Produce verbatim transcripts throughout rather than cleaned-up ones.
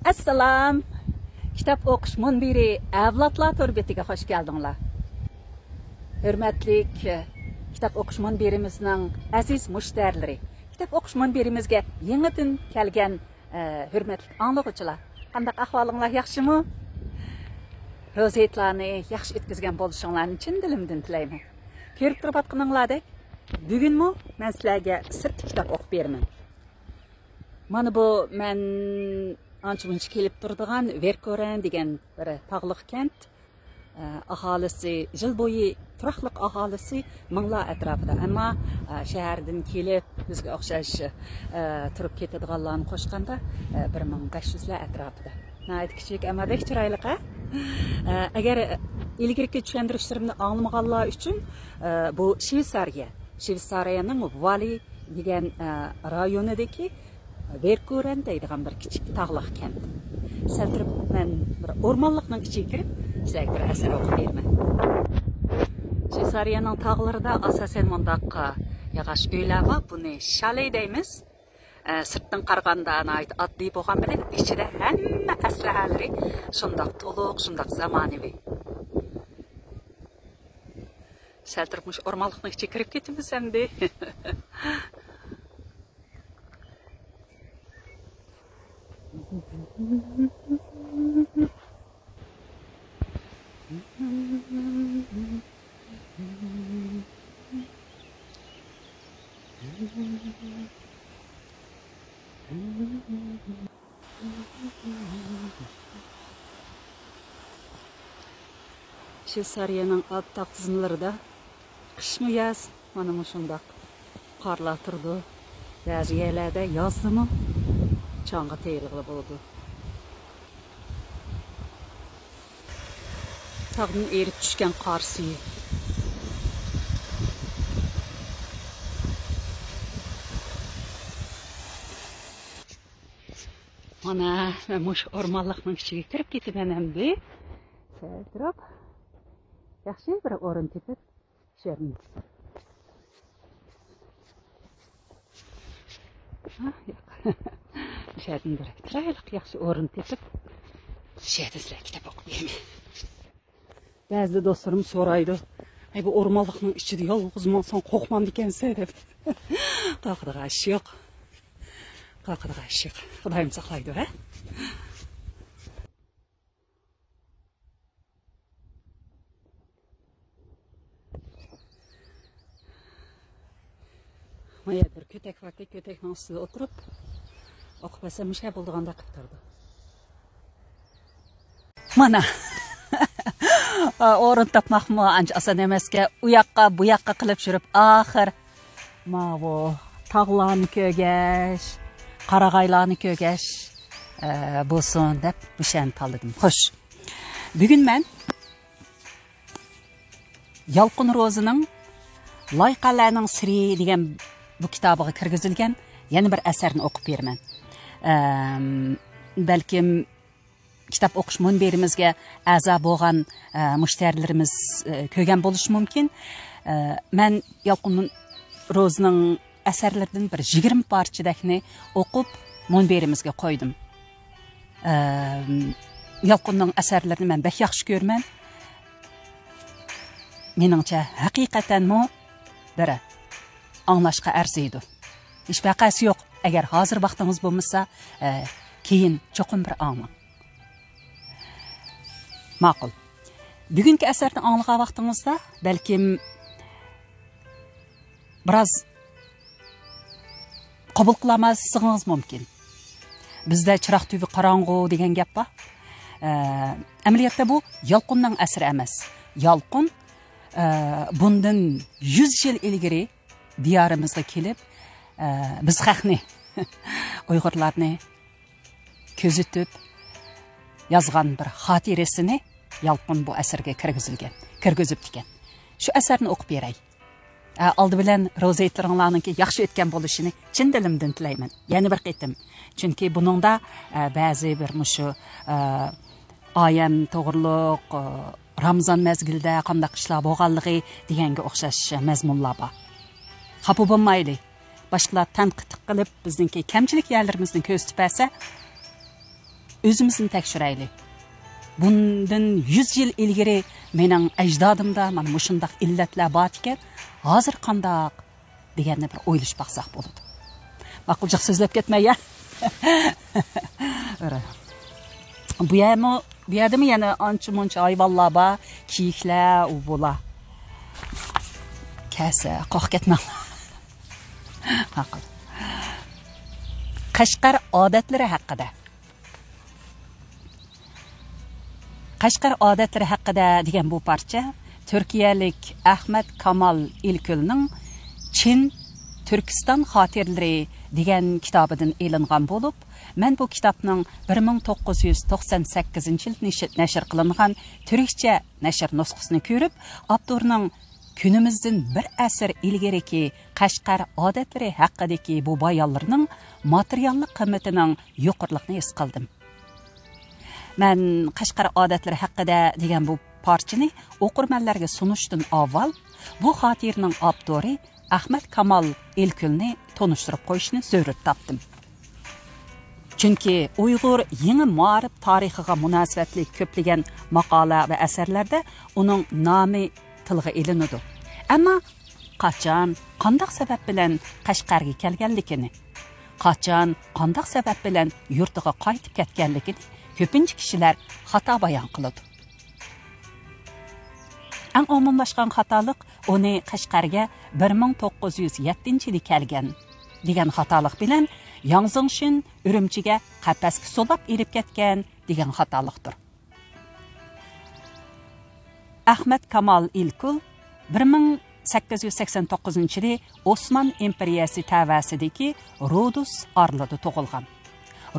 ئەسسالام! كىتاب ئوقۇش مۇنبىرى ئەۋلادلار تور بېتىگە خوش كەلدىڭلار. ھۆرمەتلىك كىتاب ئوقۇش مۇنبىرىمىزنىڭ ئەزىز مۇشتەرىلىرى، كىتاب ئوقۇش مۇنبىرىمىزگە يېڭىدىن كەلگەن، ئە، ھۆرمەتلىك ئاڭلىغۇچىلار، قانداق ئەھۋالىڭلار، ياخشىمۇ؟ روزا ھېيتلارنى ياخشى ئۆتكۈزگەن بولۇشۇڭلارنى چىن دىلىمدىن تىلەيمەن. كۆرۈپ تۇرۇۋاتقىنىڭلاردەك، بۈگۈنمۇ مەن سىلەرگە سىرتتا كىتاب ئوقۇپ بېرىمەن. مانا بۇ مەن ئانچە-مۇنچە كېلىپ تۇرىدىغان ۋېركورەن دېگەن بىر تاغلىق كەنت. ئە، ئاھالىسى، يىل بويى تۇراقلىق ئاھالىسى مىڭلار ئەتراپىدا. ئەمما، ئە، شەھەردىن كېلىپ، بىزگە ئوخشاش، ئە، تۇرۇپ كېتىدىغانلارنى قوشقاندا، ئە، بىر مىڭ بەش يۈزلەر ئەتراپىدا. ناھايىتى كىچىك، ئەمما بەك چىرايلىق، ھە؟ ئە، ئەگەر ئىلگىرىكى چۈشەندۈرۈشلىرىمنى ئاڭلىمىغانلار ئۈچۈن، ئە، بۇ شۋېتسارىيە، شۋېتسارىيەنىڭ ۋالى دېگەن، ئە، رايونىدىكى ۋېركورەن دەيدىغان بىر كىچىك تاغلىق كەنت. سەل تۇرۇپ مەن بىر ئورمانلىقنىڭ ئىچىگە كىرىپ، سىلەرگە بىر ئەسەر ئوقۇپ بېرىمەن. شۋېتسارىيەنىڭ تاغلىرىدا ئاساسەن مۇنداق ياغاچ ئۆيلەر بار. بۇنى شالې دەيمىز. ئە، سىرتتىن قارىغاندا ناھايىتى ئاددىي بولغان بىلەن، ئىچىدە ھەممە ئەسلىھەلىرى شۇنداق تولۇق، شۇنداق زامانىۋى. سەل تۇرۇپ مۇشۇ ئورمانلىقنىڭ ئىچىگە كىرىپ كېتىمىز ئەمدى. شۋېتسارىيەنىڭ ئالپ تاغ تىزمىلىرىدا قىشمۇ ياز، مانا مۇشۇنداق قارلار تۇرىدۇ. بەزى يەرلەردە يازدىمۇ چاڭغا تېيىلغىلى بولىدۇ. تاغدىن ئېرىپ چۈشكەن قار سۈيى. مانا، مەن مۇشۇ ئورمانلىقنىڭ ئىچىگە كىرىپ كېتىمەن ئەمدى. سەل تۇرۇپ، ياخشى بىر ئورۇن تېپىپ، شۇ يەردىن. ھا، ياق. شۇ يەردىن بىر چىرايلىق ياخشى ئورۇن تېپىپ، شۇ يەردە سىلەرگە كىتاب ئوقۇپ بېرىمەن. بەزىدە دوستلىرىم سورايدۇ، «ئەي، بۇ ئورمانلىقنىڭ ئىچىدە يالغۇز ماڭساڭ قورقمامدىكەنسەن؟» دەپ. قورقىدىغان ئىش يوق. قورقىدىغان ئىش يوق. خۇدايىم ساقلايدۇ، ھە؟ ما يەردە بىر كۆتەك باركەن، كۆتەكنىڭ ئۈستىدە ئولتۇرۇپ ئوقۇپ بەرسەم مۇشۇ بولىدىغاندەك قىلىپ تۇرىدۇ. مانا. ئورۇن تاپماقمۇ ئانچە ئاسان ئەمەسكەن. ئۇ ياققا، بۇ ياققا قىلىپ يۈرۈپ، ئاخىر ماۋۇ تاغلارنى كۆرگەچ، قارىغايلارنى كۆرگەچ، ئە، بولسۇن دەپ مۇشۇنى تاللىدىم. خوش. بۈگۈن مەن يالقۇن روزىنىڭ لايىقەلەرنىڭ سىرى دېگەن بۇ كىتابىغا كىرگۈزۈلگەن يەنە بىر ئەسەرنى ئوقۇپ بېرىمەن. ئەم، بەلكىم كىتاب ئوقۇش مۇنبىرىمىزگە ئەزا بولغان، ئە، مۇشتەرىلىرىمىز، ئە، كۆرگەن بولۇشى مۇمكىن. ئە، مەن يالقۇن روزىنىڭ ئەسەرلىرىدىن بىر يىگىرمە پارچىدەكنى ئوقۇپ، مۇنبىرىمىزگە قويدۇم. ئەم، يالقۇننىڭ ئەسەرلىرىنى مەن بەك ياخشى كۆرىمەن. مېنىڭچە، ھەقىقەتەنمۇ بىر ئاڭلاشقا ئەرزىيدۇ. ھېچ ۋەقەسى يوق. ئەگەر ھازىر ۋاقتىڭىز بولمىسا، ئە، كېيىن چوقۇم بىر ئاڭلاڭ. ماقۇل. بۈگۈنكى ئەسەرنى ئاڭلىغان ۋاقتىڭىزدا بەلكىم بىراز قوبۇل قىلالماسلىقىڭىز مۇمكىن. بىزدە «چىراغ تۈۋى قاراڭغۇ» دېگەن گەپ بار. ئە، ئەمەلىيەتتە بۇ يالقۇننىڭ ئەسىرى ئەمەس. يالقۇن، ئە، بۇندىن يۈز يىل ئىلگىرى دىيارىمىزغا كېلىپ، ئە، بىز خەقنى، ئۇيغۇرلارنى كۆزىتىپ يازغان بىر خاتىرىسىنى يالقۇن بۇ ئەسەرگە كىرگۈزۈلگەن، كىرگۈزۈپتىكەن. شۇ ئەسەرنى ئوقۇپ بېرەي. ئە، ئالدى بىلەن روزا ھېيتلىرىڭلارنىڭكى ياخشى ئۆتكەن بولۇشىنى چىن دىلىمدىن تىلەيمەن. يەنە بىر قېتىم. چۈنكى بۇنىڭدا، ئە، بەزى بىر مۇشۇ، ئە، ئايەم توغرۇلۇق، ئە، رامىزان مەزگىلدە قانداق ئىشلار بولغانلىقى دېگەنگە ئوخشاش مەزمۇنلار بار. خاپا بولمايلى. باشقىلار تەنقىد قىلىپ، بىزنىڭكى كەمچىلىك يەرلىرىمىزنى كۆرسىتىپ بەرسە، ئۆزىمىزنى تەكشۈرەيلى. بۇندىن يۈز يىل ئىلگىرى مېنىڭ ئەجدادىمدا مانا مۇشۇنداق ئىللەتلەر بار ئىكەن، ھازىر قانداق دېگەننى بىر ئويلىشىپ باقساق بولىدۇ. ماقۇل، جىق سۆزلەپ كەتمەي يا. بۇ يەرمۇ، بۇ يەردىمۇ يەنە ئانچە مۇنچە ھايۋانلار بار، كىيىكلەر، ئۇ بۇلار. كەسە، قورقۇپ كەتمەڭلار. ماقۇل. قەشقەر ئادەتلىرى ھەققىدە. قەشقەر ئادەتلىرى ھەققىدە دېگەن بۇ پارچە تۈركىيەلىك ئەخمەت كامال ئىلكۈلنىڭ چىن تۈركىستان خاتىرىلىرى دېگەن كىتابىدىن ئېلىنغان بولۇپ، مەن بۇ كىتابنىڭ بىر مىڭ توققۇز يۈز توقسان سەككىزىنچى يىل نەشر، نەشر قىلىنغان تۈركچە نەشر نۇسخىسىنى كۆرۈپ، ئاپتورنىڭ كۈنىمىزدىن بىر ئەسىر ئىلگىرىكى قەشقەر ئادەتلىرى ھەققىدىكى بۇ بايانلىرىنىڭ ماتېرىياللىق قىممىتىنىڭ يۇقىرىلىقىنى ھېس قىلدىم. مەن قەشقەر ئادەتلىرى ھەققىدە دېگەن بۇ پارچىنى ئوقۇرمەنلەرگە سۇنۇشتىن ئاۋۋال، بۇ خاتىرىنىڭ ئاپتورى ئەخمەت كامال ئىلكۈلنى تونۇشتۇرۇپ قويۇشنى زۆرۈر تاپتىم. چۈنكى ئۇيغۇر يېڭى مائارىپ تارىخىغا مۇناسىۋەتلىك كۆپلىگەن ماقالە ۋە ئەسەرلەردە ئۇنىڭ نامى تىلغا ئېلىنىدۇ. ئەمما قاچان، قانداق سەۋەب بىلەن قەشقەرگە كەلگەنلىكىنى، قاچان، قانداق سەۋەب بىلەن يۇرتىغا قايتىپ كەتكەنلىكىنى كۆپىنچە كىشىلەر خاتا بايان قىلىدۇ. ئەڭ ئومۇملاشقان خاتالىق ئۇنى قەشقەرگە بىر مىڭ توققۇز يۈز يەتتىنچى يىلى كەلگەن دېگەن خاتالىق بىلەن ياڭ زېڭشىن ئۈرۈمچىگە قەپەسكە سولاپ ئېلىپ كەتكەن دېگەن خاتالىقتۇر. ئەخمەت كامال ئىلكۈل بىر مىڭ سەككىز يۈز سەكسەن توققۇزىنچى يىلى ئوسمان ئىمپېرىيەسى تەۋەسىدىكى رودۇس ئارىلىدا تۇغۇلغان.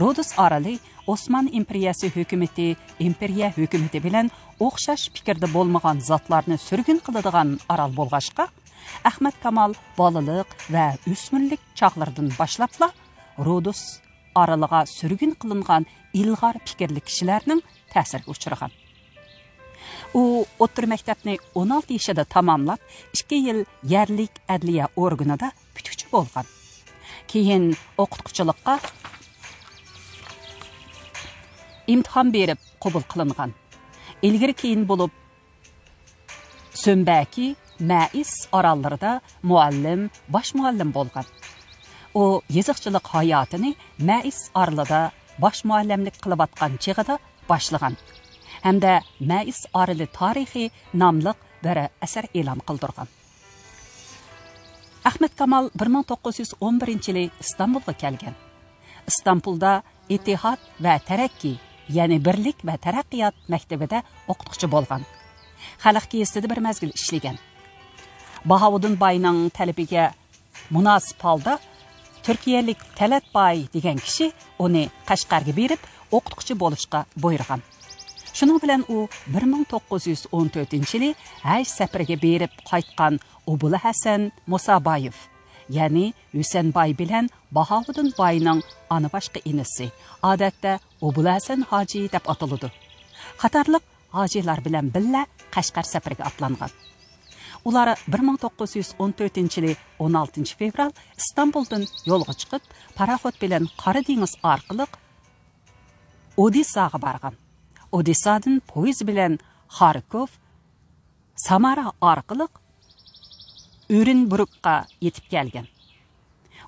رودۇس ئارىلى ئوسمان ئىمپېرىيەسى ھۆكۈمىتى ئىمپېرىيە ھۆكۈمىتى بىلەن ئوخشاش پىكىردە بولمىغان زاتلارنى سۈرگۈن قىلىدىغان ئارال بولغاچقا، ئەخمەت كامال بالىلىق ۋە ئۆسمۈرلۈك چاغلىرىدىن باشلاپلا رودۇس ئارىلىغا سۈرگۈن قىلىنغان ئىلغار پىكىرلىك كىشىلەرنىڭ تەسىرىگە ئۇچرىغان. ئۇ ئوتتۇرا مەكتەپنى ئون ئالتە يېشىدا تاماملاپ، ئىككى يىل يەرلىك ئەدلىيە ئورگىنىدا پۈتۈكچى بولغان. كېيىن ئوقۇتقۇچىلىققا ئىمتىھان بېرىپ قوبۇل قىلىنغان. ئىلگىرى كېيىن بولۇپ، سۆمبەكى، مەئىس ئاراللىرىدا مۇئەللىم، باش مۇئەللىم بولغان. ئۇ يېزىقچىلىق ھاياتىنى مەئىس ئارىلىدا باش مۇئەللىملىك قىلىۋاتقان چېغىدا باشلىغان ھەمدە مەئىس ئارىلى تارىخى ناملىق بىر ئەسەر ئېلان قىلدۇرغان. ئەخمەت كامال بىر مىڭ توققۇز يۈز ئون بىرىنچى يىلى ئىستانبۇلغا كەلگەن. ئىستانبۇلدا ئىتتىھاد ۋە تەرەققىي، يەنى بىرلىك ۋە تەرەققىيات مەكتىۋىدە ئوقۇتقۇچى بولغان. خەلق گېزىتىدە بىر مەزگىل ئىشلىگەن. باھاۋۇدۇن باينىڭ تەلىپىگە مۇناسىپ ھالدا تۈركىيەلىك تەلەت باي دېگەن كىشى ئۇنى قەشقەرگە بېرىپ ئوقۇتقۇچى بولۇشقا بۇيرۇغان. شۇنىڭ بىلەن ئۇ بىر مىڭ توققۇز يۈز ئون تۆتىنچى يىلى ھەج سەپىرىگە بېرىپ قايتقان ئوبۇلھەسەن مۇسابايېف، يەنى ھۈسەن باي بىلەن باھاۋۇدۇن باينىڭ ئانا باشقا ئىنىسى، ئادەتتە ئوبۇلھەسەن ھاجى دەپ ئاتىلىدۇ، قاتارلىق ھاجىلار بىلەن بىللە قەشقەر سەپىرىگە ئاتلانغان. ئۇلار بىر مىڭ توققۇز يۈز ئون تۆتىنچى يىلى ئون ئالتىنچى فېۋرال ئىستانبۇلدىن يولغا چىقىپ، پاراخوت بىلەن قارا دېڭىز ئارقىلىق ئودېسساغا بارغان. ئودېسسادىن پويىز بىلەن خاركوف، سامارا ئارقىلىق ئۆرۈنبۇرگقا يېتىپ كەلگەن.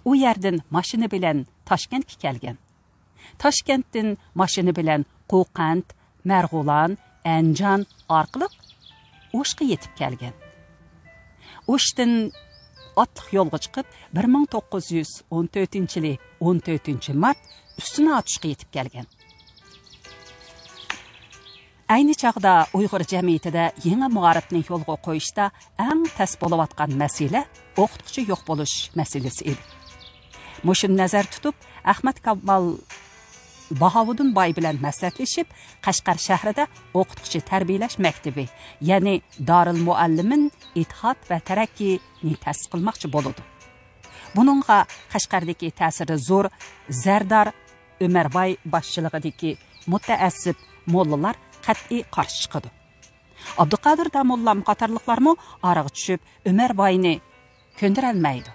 ئۇ يەردىن ماشىنا بىلەن تاشكەنتكە كەلگەن. تاشكەنتتىن ماشىنا بىلەن قوقەنت، مەرغۇلان، ئەنجان ئارقىلىق ئوشقا يېتىپ كەلگەن. ئوشتىن ئاتلىق يولغا چىقىپ، بىر مىڭ توققۇز يۈز ئون تۆتىنچى يىلى ئون تۆتىنچى مارت ئۈستۈن ئاتۇشقا يېتىپ كەلگەن. ئەينى چاغدا ئۇيغۇر جەمئىيىتىدە يېڭى مائارىپنى يولغا قويۇشتا ئەڭ تەس بولۇۋاتقان مەسىلە ئوقۇتقۇچى يوق بولۇش مەسىلىسى ئىدى. مۇشۇنى نەزەر تۇتۇپ، ئەخمەت كامال باھاۋۇدۇن باي بىلەن مەسلىھەتلىشىپ، قەشقەر شەھىرىدە ئوقۇتقۇچى تەربىيەلەش مەكتىپى، يەنى دارىل مۇئەللىمىن ئىتتىھاد ۋە تەرەققىينى تەسىس قىلماقچى بولىدۇ. بۇنىڭغا قەشقەردىكى تەسىرى زور زەردار ئۆمەرباي باشچىلىقىدىكى مۇتەئەسسىپ موللىلار قەتئىي قارشى چىقىدۇ. ئابدۇقادىر داموللام قاتارلىقلارمۇ ئارىغا چۈشۈپ، ئۆمەرباينى كۆندۈرەلمەيدۇ.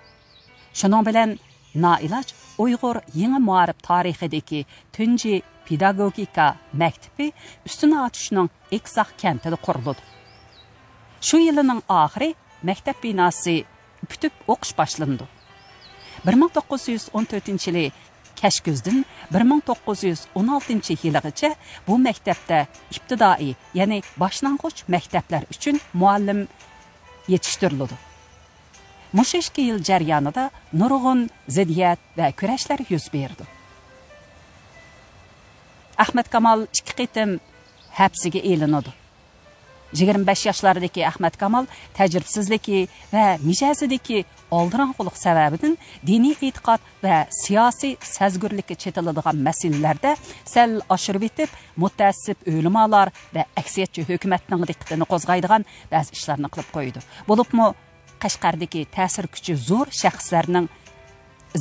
شۇنىڭ بىلەن نائىلاج ئۇيغۇر يېڭى مائارىپ تارىخىدىكى تۇنجى پېداگوگىكا مەكتىپى ئۈستۈن ئاتۇشنىڭ ئېكساق كەنتىدە قۇرۇلىدۇ. شۇ يىلىنىڭ ئاخىرى مەكتەپ بىناسى پۈتۈپ ئوقۇش باشلىنىدۇ. بىر مىڭ توققۇز يۈز ئون تۆتىنچى يىلى كەچكۈزدىن بىر مىڭ توققۇز يۈز ئون ئالتىنچى يىلىغىچە بۇ مەكتەپتە ئىپتىدائىي، يەنى باشلانغۇچ مەكتەپلەر ئۈچۈن مۇئەللىم يېتىشتۈرۈلىدۇ. مۇشۇ ئىككى يىل جەريانىدا نۇرغۇن زىددىيەت ۋە كۈرەشلەر يۈز بېرىدۇ. ئەخمەت كامال ئىككى قېتىم ھەپسىگە ئېلىنىدۇ. يىگىرمە بەش ياشلاردىكى ئەخمەت كامال تەجرىبىسىزلىكى ۋە مىجەزىدىكى ئالدىراڭغۇلۇق سەۋەبىدىن دىنىي ئېتىقاد ۋە سىياسىي سەزگۈرلۈككە چېتىلىدىغان مەسىلىلەردە سەل ئاشۇرۇۋېتىپ، مۇتەئەسسىپ ئۆلىمالار ۋە ئەكسىيەتچى ھۆكۈمەتنىڭ دىققىتىنى قوزغايدىغان بەزى ئىشلارنى قىلىپ قويىدۇ. بولۇپمۇ قەشقەردىكى تەسىر كۈچى زور شەخسلەرنىڭ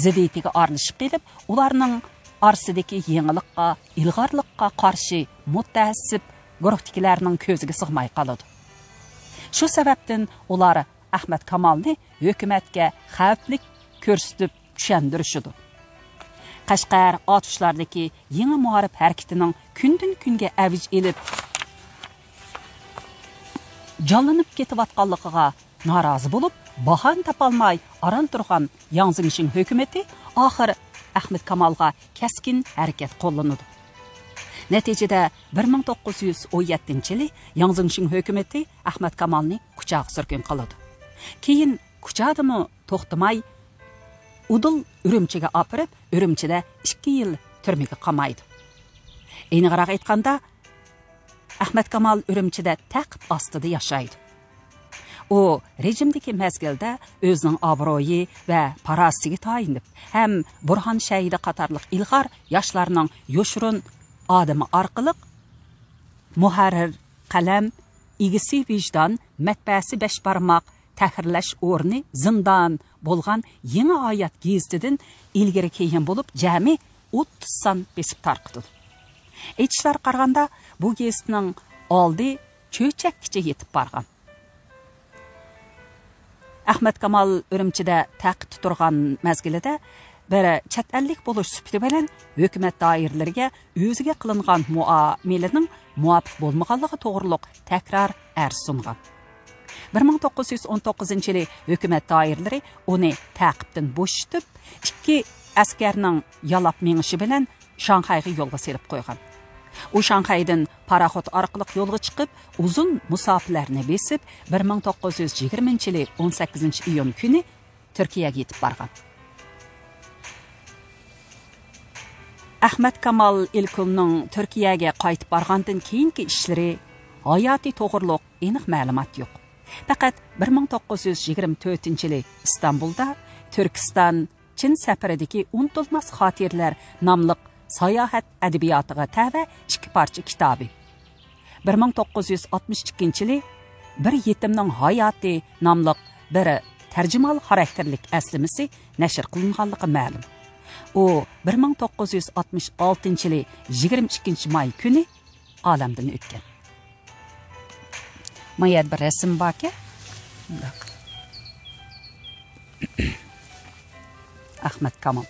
زىددىيىتىگە ئارىلىشىپ قېلىپ، ئۇلارنىڭ ئارىسىدىكى يېڭىلىققا، ئىلغارلىققا قارشى مۇتەئەسسىپ گۇرۇھتىكىلەرنىڭ كۆزىگە سىغماي قالىدۇ. شۇ سەۋەبتىن ئۇلار ئەخمەت كامالنى ھۆكۈمەتكە خەۋپلىك كۆرسىتىپ چۈشەندۈرۈشىدۇ. قەشقەر ئاتۇشلاردىكى يېڭى مائارىپ ھەرىكىتىنىڭ كۈندىن كۈنگە ئەۋج ئېلىپ، جانلىنىپ كېتىۋاتقانلىقىغا نارازى بولۇپ، باھانە تاپالماي ئاران تۇرغان ياڭ زېڭشىڭ ھۆكۈمىتى ئاخىر ئەخمەت كامالغا كەسكىن ھەرىكەت قوللىنىدۇ. نەتىجىدە، بىر مىڭ توققۇز يۈز ئون يەتتىنچى يىلى ياڭ زېڭشىڭ ھۆكۈمىتى ئەخمەت كامالنى كۇچاغا سۈرگۈن قىلىدۇ. كېيىن كۇچادىمۇ توختىماي، ئۇدۇل ئۈرۈمچىگە ئاپىرىپ، ئۈرۈمچىدە ئىككى يىل تۈرمىگە قامايدۇ. ئېنىقراق ئېيتقاندا، ئەخمەت كامال ئۈرۈمچىدە تەقىپ ئاستىدا ياشايدۇ. ئۇ رېجىمدىكى مەزگىلدە ئۆزىنىڭ ئابرۇيى ۋە پاراسىتىگە تايىنىپ ھەم بۇرھان شەھىدى قاتارلىق ئىلغار ياشلارنىڭ يوشۇرۇن ئادىمى ئارقىلىق مۇھەررىر قەلەم، ئىگىسى ۋىجدان، مەتبەئەسى بەش بارماق، تەھرىرلەش ئورنى، زىندان بولغان يېڭى ھايات گېزىتىدىن ئىلگىرى كېيىن بولۇپ جەمئىي ئوتتۇز سان بېسىپ تارقىتىدۇ. ئېيتىشلارغا قارىغاندا، بۇ گېزىتنىڭ ئالدى چۆچەككىچە يېتىپ بارغان. ئەخمەت كامال ئۈرۈمچىدە تەقىپتە تۇرغان مەزگىلىدە بىر چەت ئەللىك بولۇش سۈپىتى بىلەن ھۆكۈمەت دائىرىلىرىگە ئۆزىگە قىلىنغان مۇئامىلىنىڭ مۇۋاپىق بولمىغانلىقى توغرۇلۇق تەكرار ئەرز سۇنغان. بىر مىڭ توققۇز يۈز ئون توققۇزىنچى يىلى ھۆكۈمەت دائىرىلىرى ئۇنى تەقىپتىن بوشىتىپ، ئىككى ئەسكەرنىڭ يالاپ مېڭىشى بىلەن شاڭخەيگە يولغا سېلىپ قويغان. ئۇ شاڭخەيدىن پاراخوت ئارقىلىق يولغا چىقىپ، ئۇزۇن مۇساپىلەرنى بېسىپ، بىر مىڭ توققۇز يۈز يىگىرمىنچى يىلى ئون سەككىزىنچى ئىيۇن كۈنى تۈركىيەگە يېتىپ بارغان. ئەخمەت كامال ئىلكۈلنىڭ تۈركىيەگە قايتىپ بارغاندىن كېيىنكى ئىشلىرى، ھاياتى توغرۇلۇق ئېنىق مەلۇمات يوق. پەقەت بىر مىڭ توققۇز يۈز يىگىرمە تۆتىنچى يىلى ئىستانبۇلدا تۈركىستان چىن سەپىرىدىكى ئۇنتۇلماس خاتىرىلەر ناملىق ساياھەت ئەدەبىياتىغا تەۋە ئىككى پارچە كىتابى، بىر مىڭ توققۇز يۈز ئاتمىش ئىككىنچى يىلى بىر يېتىمنىڭ ھاياتى ناملىق بىر تەرجىمىھال خاراكتېرلىك ئەسلىمىسى نەشر قىلىنغانلىقى مەلۇم. ئۇ بىر مىڭ توققۇز يۈز ئاتمىش ئالتىنچى يىلى يىگىرمە ئىككىنچى ماي كۈنى ئالەمدىن ئۆتكەن. ما يەردە بىر رەسىم باركەن. مۇنداق. ئەخمەت كامال.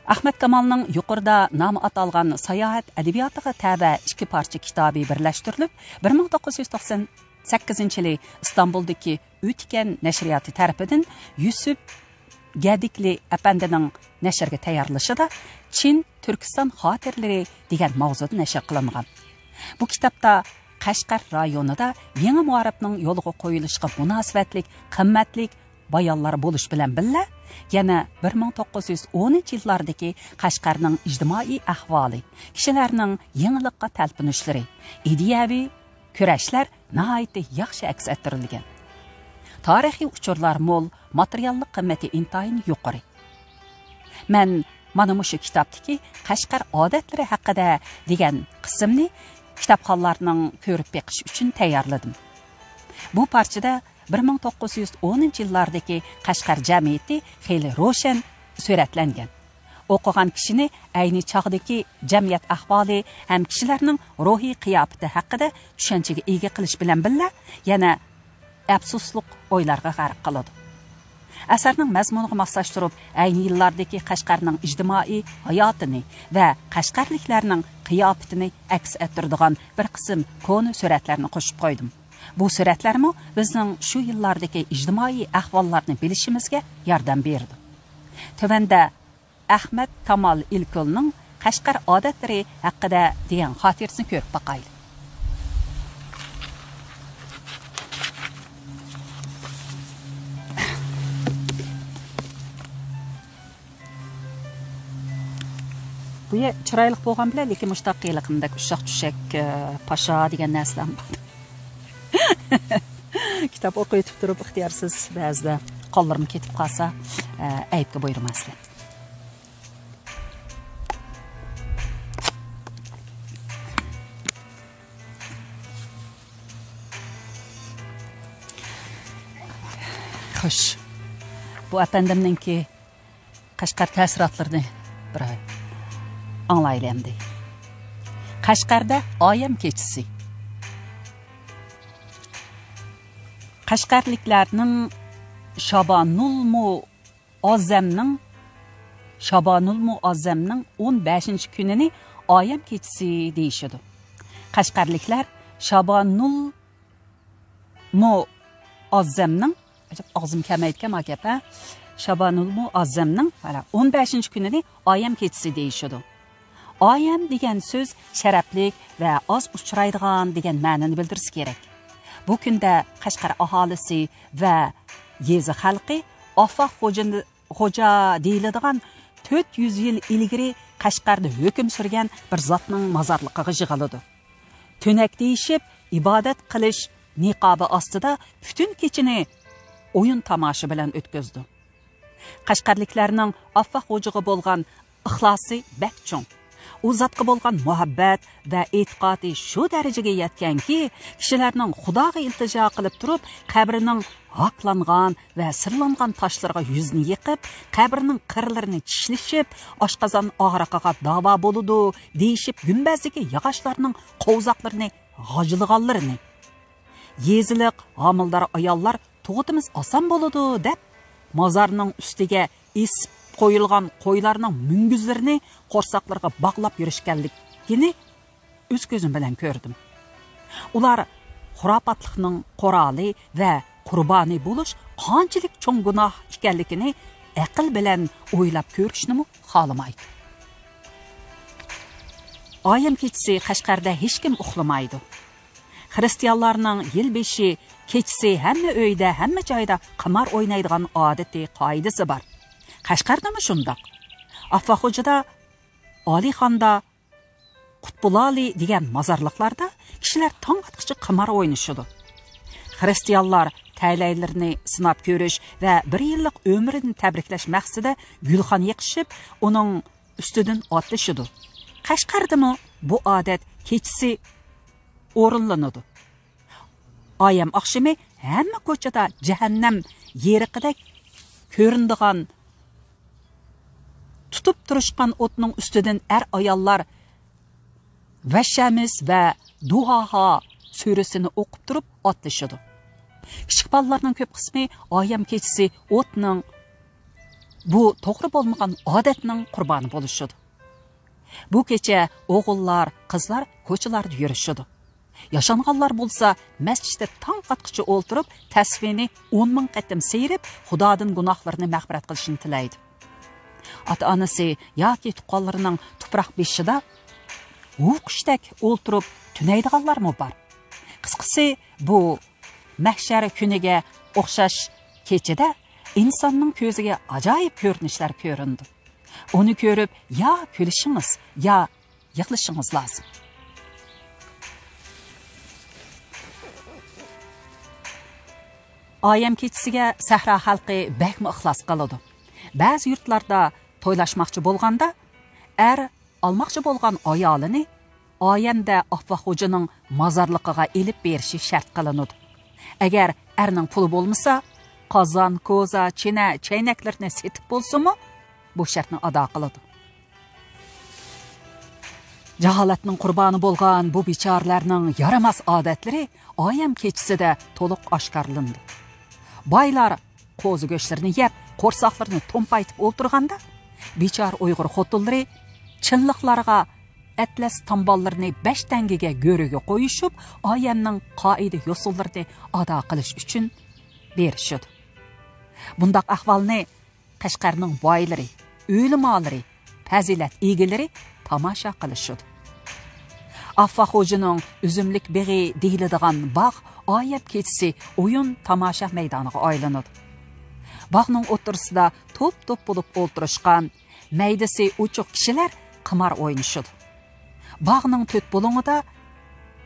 ئەخمەت كامالنىڭ يۇقىرىدا نامى ئاتالغان ساياھەت ئەدەبىياتىغا تەۋە ئىككى پارچە كىتابى بىرلەشتۈرۈلۈپ، بىر مىڭ توققۇز يۈز توقسان سەككىزىنچى يىلى ئىستانبۇلدىكى ئۆتىكەن نەشرىياتى تەرىپىدىن يۈسۈپ گەدىكلى ئەپەندىنىڭ نەشرگە تەييارلىشىدا چىن تۈركىستان خاتىرىلىرى دېگەن ماۋزۇدا نەشر قىلىنغان. بۇ كىتابتا قەشقەر رايونىدا يېڭى مائارىپنىڭ يولغا قويۇلۇشىغا مۇناسىۋەتلىك قىممەتلىك بايانلار بولۇش بىلەن بىللە، يەنە بىر مىڭ توققۇز يۈز ئونىنچى يىللاردىكى قەشقەرنىڭ ئىجتىمائىي ئەھۋالى، كىشىلەرنىڭ يېڭىلىققا تەلپۈنۈشلىرى، ئىدىيەۋى كۈرەشلەر ناھايىتى ياخشى ئەكس ئەتتۈرۈلگەن. تارىخىي ئۇچۇرلار مول، ماتېرىياللىق قىممىتى ئىنتايىن يۇقىرى. مەن مانا مۇشۇ كىتابتىكى قەشقەر ئادەتلىرى ھەققىدە دېگەن قىسىمنى كىتابخانلارنىڭ كۆرۈپ بېقىشى ئۈچۈن تەييارلىدىم. بۇ پارچىدا بىر مىڭ توققۇز يۈز ئونىنچى يىللاردىكى قەشقەر جەمئىيىتى خېلى روشەن سۈرەتلەنگەن. ئوقۇغان كىشىنى ئەينى چاغدىكى جەمئىيەت ئەھۋالى ھەم كىشىلەرنىڭ روھىي قىياپىتى ھەققىدە چۈشەنچىگە ئىگە قىلىش بىلەن بىللە، يەنە ئەپسۇسلۇق ئويلارغا غەرق قىلىدۇ. ئەسەرنىڭ مەزمۇنىغا ماسلاشتۇرۇپ، ئەينى يىللاردىكى قەشقەرنىڭ ئىجتىمائىي ھاياتىنى ۋە قەشقەرلىكلەرنىڭ قىياپىتىنى ئەكس ئەتتۈرىدىغان بىر قىسىم كونا سۈرەتلەرنى قوشۇپ قويدۇم. بۇ سۈرەتلەرمۇ بىزنىڭ شۇ يىللاردىكى ئىجتىمائىي ئەھۋاللارنى بىلىشىمىزگە ياردەم بېرىدۇ. تۆۋەندە ئەخمەت كامال ئىلكۈلنىڭ قەشقەر ئادەتلىرى ھەققىدە دېگەن خاتىرىسىنى كۆرۈپ باقايلى. بۇ يەر چىرايلىق بولغان بىلەن، لېكىن مۇشۇنداق ھېلىقىندەك ئۇششاق چۈشەك، ئە، پاشا دېگەن نەرسىلەر بار. كىتاب ئوقۇۋېتىپ تۇرۇپ ئىختىيارسىز بەزىدە قانلىرىم كېتىپ قالسا، ئە، ئەيىبكە بۇيرۇماسلىق. خوش. بۇ ئەپەندىمنىڭكى قەشقەر تەسىراتلىرىنى بىر ئاڭلايلى ئەمدى. قەشقەردە ئايەم كېچىسى. قەشقەرلىكلەرنىڭ شابانۇل مۇئەززەمنىڭ، شابانۇل مۇئەززەمنىڭ ئون بەشىنچى كۈنىنى ئايەم كېچىسى دېيىشىدۇ. قەشقەرلىكلەر شابانۇل مۇئەززەمنىڭ، ئەجەب ئاغزىم كەلمەيدىكەن ما گەپ، ھە؟ شابانۇل مۇئەززەمنىڭ، مانا، ئون بەشىنچى كۈنىنى ئايەم كېچىسى دېيىشىدۇ. ئايەم دېگەن سۆز شەرەپلىك ۋە ئاز ئۇچرايدىغان دېگەن مەنىنى بىلدۈرسە كېرەك. بۇ كۈندە قەشقەر ئاھالىسى ۋە يېزا خەلقى ئافاق خوجىنى خوجا دېيىلىدىغان تۆت يۈز يىل ئىلگىرى قەشقەردە ھۆكۈم سۈرگەن بىر زاتنىڭ مازارلىقىغا يىغىلىدۇ. تۆنەك دېيىشىپ، ئىبادەت قىلىش نىقابى ئاستىدا پۈتۈن كېچىنى ئويۇن تاماشا بىلەن ئۆتكۈزىدۇ. قەشقەرلىكلەرنىڭ ئاففاق خوجىغا بولغان ئىخلاسى بەك چوڭ. ئۇ زاتقا بولغان مۇھەببەت ۋە ئېتىقادى شۇ دەرىجىگە يەتكەنكى، كىشىلەرنىڭ خۇداغا ئىلتىجا قىلىپ تۇرۇپ، قەبرىنىڭ ھاكلانغان ۋە سىرلانغان تاشلىرىغا يۈزىنى يېقىپ، قەبرىنىڭ قىرلىرىنى چىشلىشىپ، ئاشقازان ئاغرىقىغا داۋا بولىدۇ دېيىشىپ، گۈمبەزدىكى ياغاچلارنىڭ قوۋزاقلىرىنى غاجىلىغانلىرىنى، يېزىلىق ھامىلىدار ئاياللار تۇغۇتىمىز ئاسان بولىدۇ دەپ، مازارنىڭ ئۈستىگە ئېسىپ قويۇلغان قويلارنىڭ مۈڭگۈزلىرىنى قورساقلىرىغا باغلاپ يۈرۈشكەنلىكىنى ئۆز كۆزۈم بىلەن كۆردۈم. ئۇلار خۇراپاتلىقنىڭ قورالى ۋە قۇربانى بولۇش قانچىلىك چوڭ گۇناھ ئىكەنلىكىنى ئەقىل بىلەن ئويلاپ كۆرۈشنىمۇ خالىمايدۇ. ئايەم كېچىسى قەشقەردە ھېچكىم ئۇخلىمايدۇ. خىرىستىيانلارنىڭ يىل بېشى كېچىسى ھەممە ئۆيدە، ھەممە جايدا قىمار ئوينايدىغان ئادىتى، قائىدىسى بار. قەشقەردىمۇ شۇنداق. ئاففاخوجىدا، ئالىخاندا، قۇتبۇلئالى دېگەن مازارلىقلاردا كىشىلەر تاڭ ئاتقۇچە قىمار ئوينىشىدۇ. خىرىستىيانلار تەلەيلىرىنى سىناپ كۆرۈش ۋە بىر يىللىق ئۆمرىنى تەبرىكلەش مەقسىتىدە گۈلخان يېقىشىپ، ئۇنىڭ ئۈستىدىن ئاتلىشىدۇ. قەشقەردىمۇ بۇ ئادەت كېچىسى ئورۇنلىنىدۇ. ئايەم ئاخشىمى ھەممە كوچىدا جەھەننەم يېرىقىدەك كۆرۈنىدىغان تۇتۇپ تۇرۇشقان ئوتنىڭ ئۈستىدىن ئەر-ئاياللار ۋەششەمس ۋە دۇھاھا سۈرىسىنى ئوقۇپ تۇرۇپ ئاتلىشىدۇ. كىچىك بالىلارنىڭ كۆپ قىسمى ئايەم كېچىسى ئوتنىڭ، بۇ توغرا بولمىغان ئادەتنىڭ قۇربانى بولۇشىدۇ. بۇ كېچە ئوغۇللار، قىزلار كوچىلاردا يۈرۈشىدۇ. ياشانغانلار بولسا مەسچىتتە تاڭ ئاتقۇچە ئولتۇرۇپ، تەسۋىنى ئون مىڭ قېتىم سىيرىپ، خۇدادىن گۇناھلىرىنى مەغپىرەت قىلىشىنى تىلەيدۇ. ئاتا-ئانىسى ياكى تۇغقانلىرىنىڭ تۇپراق بېشىدا ھۇۋقۇشتەك ئولتۇرۇپ تۈنەيدىغانلارمۇ بار. قىسقىسى، بۇ مەھشەر كۈنىگە ئوخشاش كېچىدە ئىنساننىڭ كۆزىگە ئاجايىپ كۆرۈنۈشلەر كۆرۈنىدۇ. ئۇنى كۆرۈپ يا كۈلۈشىڭىز، يا يىغلىشىڭىز لازىم. ئايەم كېچىسىگە سەھرا خەلقى بەكمۇ ئىخلاس قىلىدۇ. بەزى يۇرتلاردا تويلاشماقچى بولغاندا، ئەر ئالماقچى بولغان ئايالىنى ئايەمدە ئاففاخوجىنىڭ مازارلىقىغا ئېلىپ بېرىشى شەرت قىلىنىدۇ. ئەگەر ئەرنىڭ پۇلى بولمىسا، قازان، كوزا، چىنە، چەينەكلىرىنى سېتىپ بولسىمۇ، بۇ شەرتنى ئادا قىلىدۇ. جاھالەتنىڭ قۇربانى بولغان بۇ بىچارىلەرنىڭ يارىماس ئادەتلىرى ئايەم كېچىسىدە تولۇق ئاشكارىلىنىدۇ. بايلار قوزا گۆشلىرىنى يەپ، قورساقلىرىنى تومپايتىپ ئولتۇرغاندا، بىچارە ئۇيغۇر خوتۇنلىرى چىنلىقلارغا ئەتلەس تامباللىرىنى بەش تەڭگىگە گۆرۈگە قويۇشۇپ، ئايەمنىڭ قائىدە-يوسۇنلىرىنى ئادا قىلىش ئۈچۈن بېرىشىدۇ. بۇنداق ئەھۋالنى قەشقەرنىڭ بايلىرى، ئۆلىمالىرى، پەزىلەت ئىگىلىرى تاماشا قىلىشىدۇ. ئاففا خوجىنىڭ ئۈزۈملۈك بېغى دېيىلىدىغان باغ ئايەم كېچىسى ئويۇن تاماشا مەيدانىغا ئايلىنىدۇ. باغنىڭ ئوتتۇرىسىدا توپ-توپ بولۇپ ئولتۇرۇشقان مەيدىسى ئوچۇق كىشىلەر قىمار ئوينىشىدۇ. باغنىڭ تۆت بۇلۇڭىدا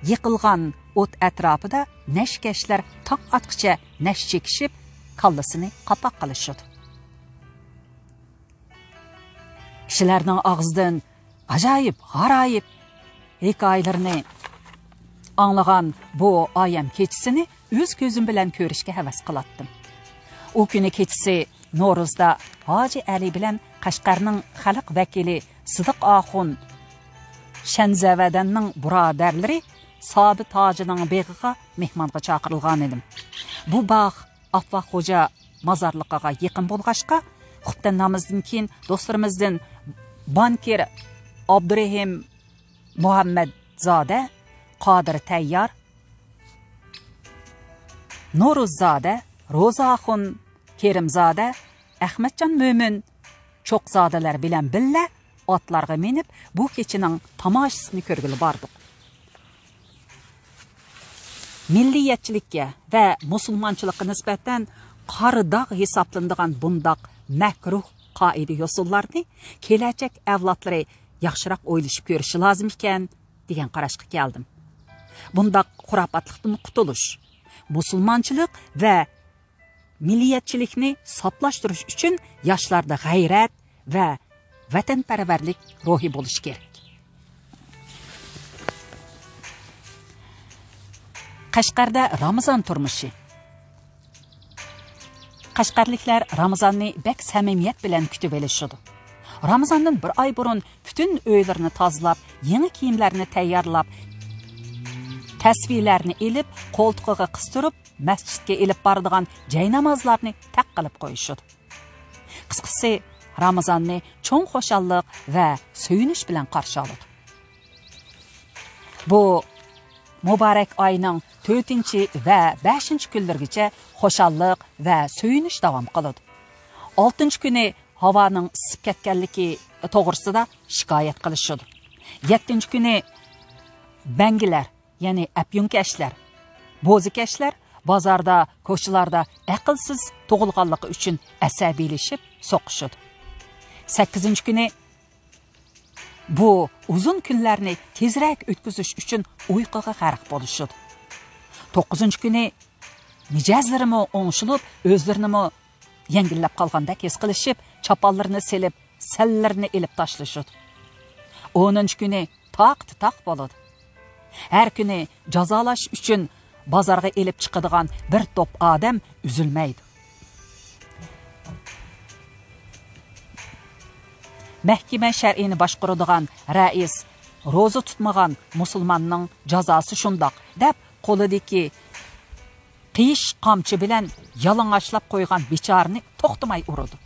يېقىلغان ئوت ئەتراپىدا نەشكەشلەر تاڭ ئاتقىچە نەش چېكىشىپ، كاللىسىنى قاپاق قىلىشىدۇ. كىشىلەرنىڭ ئاغزىدىن ئاجايىپ، غارايىپ ھېكايىلىرىنى ئاڭلىغان بۇ ئايەم كېچىسىنى ئۆز كۆزۈم بىلەن كۆرۈشكە ھەۋەس قىلاتتىم. ئۇ كۈنى كېچىسى نورۇزدا ھاجى ئەلى بىلەن قەشقەرنىڭ خەلق ۋەكىلى سىدىق ئاخۇن شەنزەۋەدەننىڭ بۇرادەرلىرى سابىت ھاجىنىڭ بېغىغا مېھمانغا چاقىرىلغان ئىدىم. بۇ باغ ئاففا خوجا مازارلىقىغا يېقىن بولغاچقا، خۇپتەن نامىزىدىن كېيىن دوستلىرىمىزدىن بانكىر ئابدۇرېھىم مۇھەممەتزادە، قادىر تەييار، نورۇززادە، روزاخۇن، كېرىمزادە، ئەخمەتجان مۆمىن، چوقزادىلەر بىلەن بىللە ئاتلارغا مىنىپ، بۇ كېچىنىڭ تاماشىسىنى كۆرگىلى باردۇق. مىللىيەتچىلىككە ۋە مۇسۇلمانچىلىققا نىسبەتەن قارا داغ ھېسابلىنىدىغان بۇنداق مەكرۇھ قائىدە-يوسۇنلارنى كېلەچەك ئەۋلادلىرى ياخشىراق ئويلىشىپ كۆرۈشى لازىم ئىكەن، دېگەن قاراشقا كەلدىم. بۇنداق خۇراپاتلىقتىن قۇتۇلۇش، مۇسۇلمانچىلىق ۋە مىللىيەتچىلىكنى ساپلاشتۇرۇش ئۈچۈن ياشلاردا غەيرەت ۋە ۋەتەنپەرۋەرلىك روھى بولۇشى كېرەك. قەشقەردە رامىزان تۇرمۇشى. قەشقەرلىكلەر رامىزاننى بەك سەمىمىيەت بىلەن كۈتۈۋېلىشىدۇ. رامىزاندىن بىر ئاي بۇرۇن پۈتۈن ئۆيلىرىنى تازىلاپ، يېڭى كىيىملەرنى تەييارلاپ، تەسۋىلەرنى ئېلىپ، قولتۇقىغا قىستۇرۇپ، مەسچىتكە ئېلىپ بارىدىغان جاينامازلارنى تەق قىلىپ قويۇشىدۇ. قىسقىسى، رامىزاننى چوڭ خۇشاللىق ۋە سۆيۈنۈش بىلەن قارشى ئالىدۇ. بۇ مۇبارەك ئاينىڭ تۆتىنچى ۋە بەشىنچى كۈنلىرىگىچە خۇشاللىق ۋە سۆيۈنۈش داۋام قىلىدۇ. ئالتىنچى كۈنى ھاۋانىڭ ئىسسىپ كەتكەنلىكى توغرىسىدا شىكايەت قىلىشىدۇ. يەتتىنچى كۈنى بەڭگىلەر، يەنى ئەپيۈنكەشلەر، بوزىكەشلەر بازاردا، كوچىلاردا ئەقىلسىز تۇغۇلغانلىقى ئۈچۈن ئەسەبىيلىشىپ سوقۇشىدۇ. سەككىزىنچى كۈنى بۇ ئۇزۇن كۈنلەرنى تېزرەك ئۆتكۈزۈش ئۈچۈن ئۇيقۇغا غەرق بولۇشىدۇ. توققۇزىنچى كۈنى مىجەزلىرىمۇ ئوڭشىلىپ، ئۆزلىرىنىمۇ يەڭگىللەپ قالغاندەك ھېس قىلىشىپ، چاپانلىرىنى سېلىپ، سەللىرىنى ئېلىپ تاشلىشىدۇ. ئونىنچى كۈنى تاقتى تاق بولىدۇ. ھەر كۈنى جازالاش ئۈچۈن بازارغا ئېلىپ چىقىدىغان بىر توپ ئادەم ئۈزۈلمەيدۇ. مەھكىمە شەرئىنى باشقۇرىدىغان رەئىس روزا تۇتمىغان مۇسۇلماننىڭ جازاسى شۇنداق، دەپ، قولىدىكى قىيىش قامچا بىلەن يالىڭاچلاپ قويغان بىچارىنى توختىماي ئۇرىدۇ.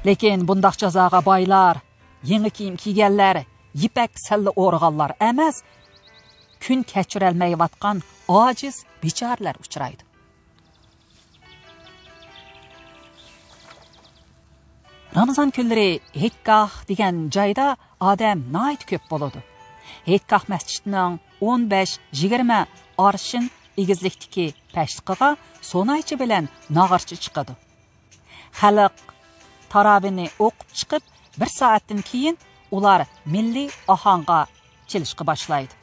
لېكىن بۇنداق جازاغا بايلار، يېڭى كىيىم كىيگەنلەر، يىپەك سەللە ئورىغانلار ئەمەس، كۈن كەچۈرەلمەيۋاتقان ئاجىز بىچارىلەر ئۇچرايدۇ. رامىزان كۈنلىرى ھېيتگاھ دېگەن جايدا ئادەم ناھايىتى كۆپ بولىدۇ. ھېيتگاھ مەسچىتنىڭ ئون بەش يىگىرمە ئارشىن ئېگىزلىكتىكى پەشلىقىغا سونايچى بىلەن ناغرىچى چىقىدۇ. خەلق تاراۋىنى ئوقۇپ چىقىپ، بىر سائەتتىن كېيىن ئۇلار مىللىي ئاھاڭغا چېلىشقا باشلايدۇ.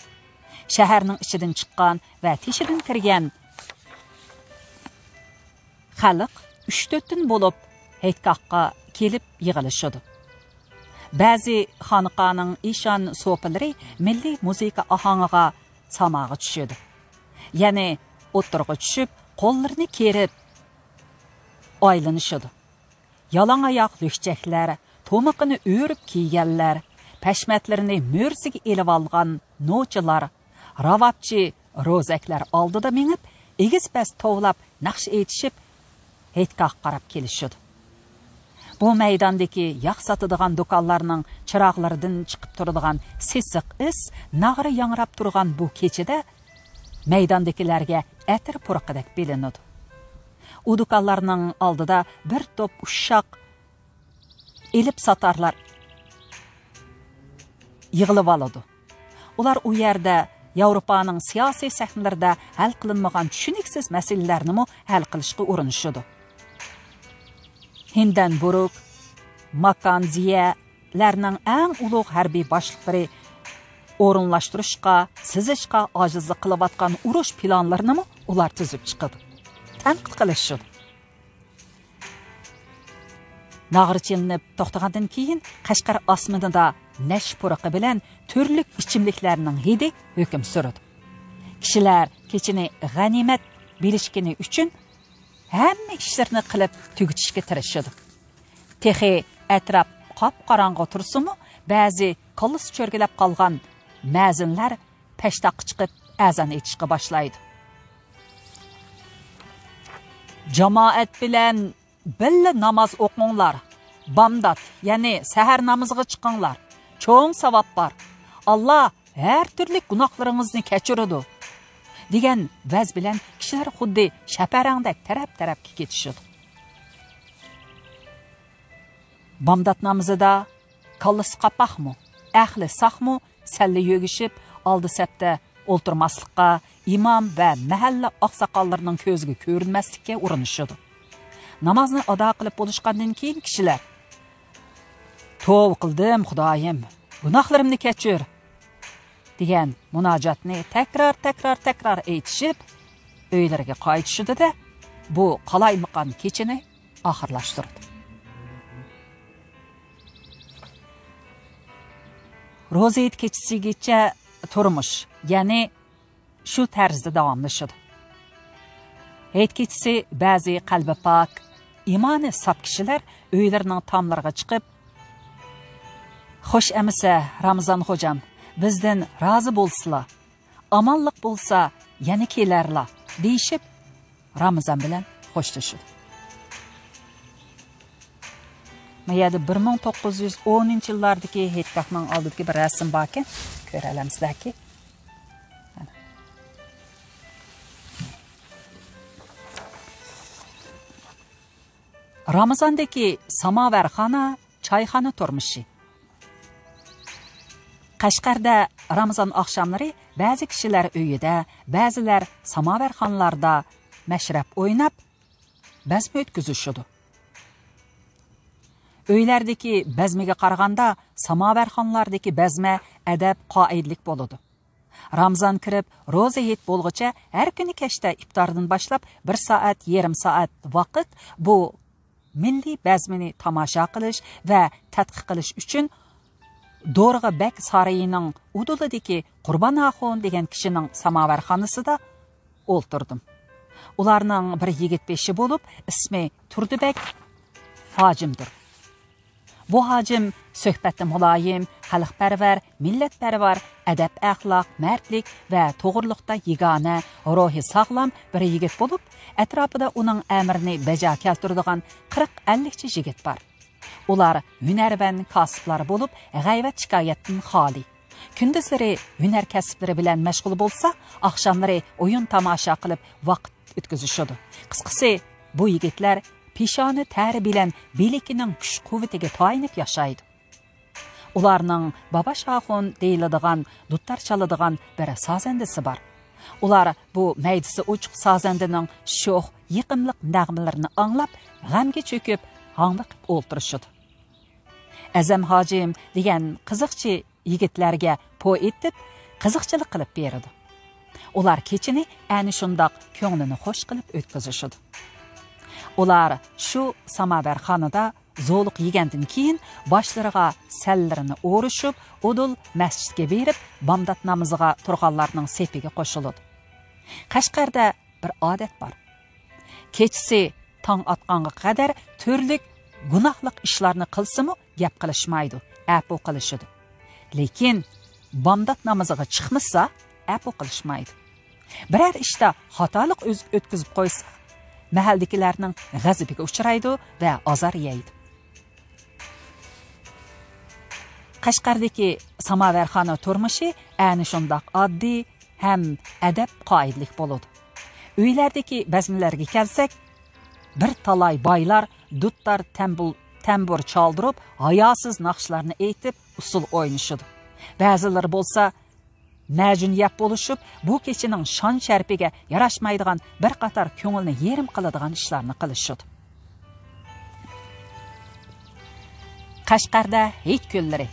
شەھەرنىڭ ئىچىدىن چىققان ۋە تېشىدىن كىرگەن خەلق ئۈچ تۆتتىن بولۇپ ھېيتگاھقا كېلىپ يىغىلىشىدۇ. بەزى خانىقانىڭ ئىشان سوپىلىرى مىللىي مۇزىكا ئاھاڭىغا ساماغا چۈشىدۇ. يەنى ئوتتۇرىغا چۈشۈپ، قوللىرىنى كېرىپ ئايلىنىشىدۇ. يالاڭ ئاياق لۈكچەكلەر، تومىقىنى ئۆرۈپ كىيگەنلەر، پەشمەتلىرىنى مۈرىسىگە ئېلىۋالغان نوچىلار، راۋابچى روزەكلەر ئالدىدا مېڭىپ، ئېگىز پەس توۋلاپ ناخشا ئېيتىشىپ، ھېيتگاھقا قاراپ كېلىشىدۇ. بۇ مەيداندىكى ياغ ساتىدىغان دۇكانلارنىڭ چىراغلىرىدىن چىقىپ تۇرىدىغان سېسىق ئىس ناغرا ياڭراپ تۇرغان بۇ كېچىدە مەيداندىكىلەرگە ئەتىر پۇرىقىدەك بىلىنىدۇ. ئۇ دۇكانلارنىڭ ئالدىدا بىر توپ ئۇششاق ئېلىپ ساتارلار يىغىلىۋالىدۇ. ئۇلار ئۇ يەردە ياۋروپانىڭ سىياسىي سەھنىلىرىدە ھەل قىلىنمىغان چۈشىنىكسىز مەسىلىلەرنىمۇ ھەل قىلىشقا ئۇرۇنۇشىدۇ. ھىندەنبۇرگ، ماكانزىيەلەرنىڭ ئەڭ ئۇلۇغ ھەربىي باشلىقلىرى ئورۇنلاشتۇرۇشقا، سىزىشقا ئاجىزلىق قىلىۋاتقان ئۇرۇش پىلانلىرىنىمۇ ئۇلار تۈزۈپ چىقىدۇ. تەنقىد قىلىشىدۇ. ناغرا چېلىنىپ توختىغاندىن كېيىن، قەشقەر ئاسمىنىدا نەشە پۇرىقى بىلەن تۈرلۈك ئىچىملىكلەرنىڭ ھىدى ھۆكۈم سۈرىدۇ. كىشىلەر كېچىنى غەنىيمەت بىلىشكىنى ئۈچۈن ھەممە ئىشلىرىنى قىلىپ تۈگىتىشكە تىرىشىدۇ. تېخى ئەتراپ قاپقاراڭغۇ تۇرسىمۇ، بەزى كاللىسى چۆرگىلەپ قالغان مەزىنلەر پەشتاققا چىقىپ ئەزان ئېيتىشقا باشلايدۇ. جامائەت بىلەن بىللە ناماز ئوقۇڭلار. بامدات، يەنى سەھەر نامىزىغا چىقىڭلار. چوڭ ساۋاب بار. ئاللا ھەر تۈرلۈك گۇناھلىرىڭىزنى كەچۈرىدۇ، دېگەن ۋەز بىلەن كىشىلەر خۇددى شەپەرەڭدەك تەرەپ-تەرەپكە كېتىشىدۇ. بامدات نامىزىدا كاللىسى قاپاقمۇ، ئەقلى ساقمۇ، سەللە يۆگىشىپ، ئالدى سەپتە ئولتۇرماسلىققا، ئىمام ۋە مەھەللە ئاقساقاللىرىنىڭ كۆزىگە كۆرۈنمەسلىككە ئۇرۇنۇشىدۇ. نامازنى ئادا قىلىپ بولۇشقاندىن كېيىن كىشىلەر، «توۋا قىلدىم، خۇدايىم، گۇناھلىرىمنى كەچۈر» دېگەن مۇناجاتنى تەكرار، تەكرار، تەكرار ئېيتىشىپ، ئۆيلىرىگە قايتىشىدۇ-دە، بۇ قالايمىقان كېچىنى ئاخىرلاشتۇرىدۇ. روزا ھېيت كېچىسىگىچە تۇرمۇش، يەنى شۇ تەرزدە داۋاملىشىدۇ. ھېيت كېچىسى بەزى قەلبى پاك، ئىمانى ساپ كىشىلەر ئۆيلىرىنىڭ تاملىرىغا چىقىپ، «خوش ئەمىسە، رامىزان خوجام، بىزدىن رازى بولسىلا، ئامانلىق بولسا، يەنە كېلەرلا» دېيىشىپ، رامىزان بىلەن خوشلىشىدۇ. ما يەردە بىر مىڭ توققۇز يۈز ئونىنچى يىللاردىكى ھېيتگاھنىڭ ئالدىدىكى بىر رەسىم باركەن، كۆرەلەمسىلەركى؟ مانا. رامىزاندىكى ساماۋەرخانا، چايخانا تۇرمۇشى. قەشقەردە رامىزان ئاخشاملىرى بەزى كىشىلەر ئۆيىدە، بەزىلەر ساماۋەرخانىلاردا مەشرەپ ئويناپ، بەزمە ئۆتكۈزۈشىدۇ. ئۆيلەردىكى بەزمىگە قارىغاندا، ساماۋەرخانىلاردىكى بەزمە ئەدەپ، قائىدىلىك بولىدۇ. رامىزان كىرىپ، روزا ھېيت بولغۇچە ھەر كۈنى كەچتە ئىپتاردىن باشلاپ بىر سائەت، يېرىم سائەت ۋاقىت بۇ مىللىي بەزمىنى تاماشا قىلىش ۋە تەتقىق قىلىش ئۈچۈن دورغا بەگ سارىيىنىڭ ئۇدۇلىدىكى قۇربان ئاخۇن دېگەن كىشىنىڭ ساماۋەرخانىسىدا ئولتۇردۇم. ئۇلارنىڭ بىر يىگىت بېشى بولۇپ، ئىسمى تۇردى بەگ ھاجىمدۇر. بۇ ھاجىم سۆھبەتتە مۇلايىم، خەلقپەرۋەر، مىللەتپەرۋەر، ئەدەپ-ئەخلاق، مەردلىك ۋە توغرىلىقتا يېگانە، روھى ساغلام بىر يىگىت بولۇپ، ئەتراپىدا ئۇنىڭ ئەمرىنى بەجا كەلتۈرىدىغان قىرىق-ئەللىكچە يىگىت بار. ئۇلار ھۈنەرۋەن كاسىپلار بولۇپ، غەيۋەت-شىكايەتتىن خالىي. كۈندۈزلىرى ھۈنەر كەسىپلىرى بىلەن مەشغۇل بولسا، ئاخشاملىرى ئويۇن-تاماشا قىلىپ ۋاقىت ئۆتكۈزۈشىدۇ. قىسقىسى، بۇ يىگىتلەر پېشانە تەرى بىلەن بىلىكىنىڭ كۈچ-قۇۋۋىتىگە تايىنىپ ياشايدۇ. ئۇلارنىڭ باباش ئاخۇن دېيىلىدىغان دۇتار چالىدىغان بىر سازەندىسى بار. ئۇلار بۇ مەيدىسى ئوچۇق سازەندىنىڭ شوخ، يېقىملىق نەغمىلىرىنى ئاڭلاپ، غەمگە چۆكۈپ، ھاڭۋېقىپ ئولتۇرۇشىدۇ. ئەزەم ھاجىم دېگەن قىزىقچى يىگىتلەرگە پو ئېتىپ، قىزىقچىلىق قىلىپ بېرىدۇ. ئۇلار كېچىنى ئەنە شۇنداق كۆڭلىنى خوش قىلىپ ئۆتكۈزۈشىدۇ. ئۇلار شۇ ساماۋەرخانىدا زولۇق يېگەندىن كېيىن، باشلىرىغا سەللىرىنى ئورۇشۇپ، ئۇدۇل مەسچىتكە بېرىپ، بامدات نامىزىغا تۇرغانلارنىڭ سېپىگە قوشۇلىدۇ. قەشقەردە بىر ئادەت بار. كېچىسى تاڭ ئاتقانغا قەدەر تۈرلۈك گۇناھلىق ئىشلارنى قىلسىمۇ گەپ قىلىشمايدۇ، ئەپۇ قىلىشىدۇ. لېكىن بامدات نامىزىغا چىقمىسا، ئەپۇ قىلىشمايدۇ. بىرەر ئىشتا خاتالىق ئۆز-، ئۆتكۈزۈپ قويسا، مەھەللىدىكىلەرنىڭ غەزىپىگە ئۇچرايدۇ ۋە ئازار يەيدۇ. قەشقەردىكى ساماۋەرخانا تۇرمۇشى ئەنە شۇنداق ئاددىي ھەم ئەدەپ-قائىدىلىك بولىدۇ. ئۆيلەردىكى بەزمىلەرگە كەلسەك، بىر تالاي بايلار دۇتار، تەمبۇل-، تەمبۇر چالدۇرۇپ، ھاياسىز ناخشىلارنى ئېيتىپ، ئۇسسۇل ئوينىشىدۇ. بەزىلىرى بولسا مەجۈن يەپ بولۇشۇپ، بۇ كېچىنىڭ شان-شەرىپىگە ياراشمايدىغان بىر قاتار كۆڭۈلنى يېرىم قىلىدىغان ئىشلارنى قىلىشىدۇ. قەشقەردە ھېيت كۈنلىرى.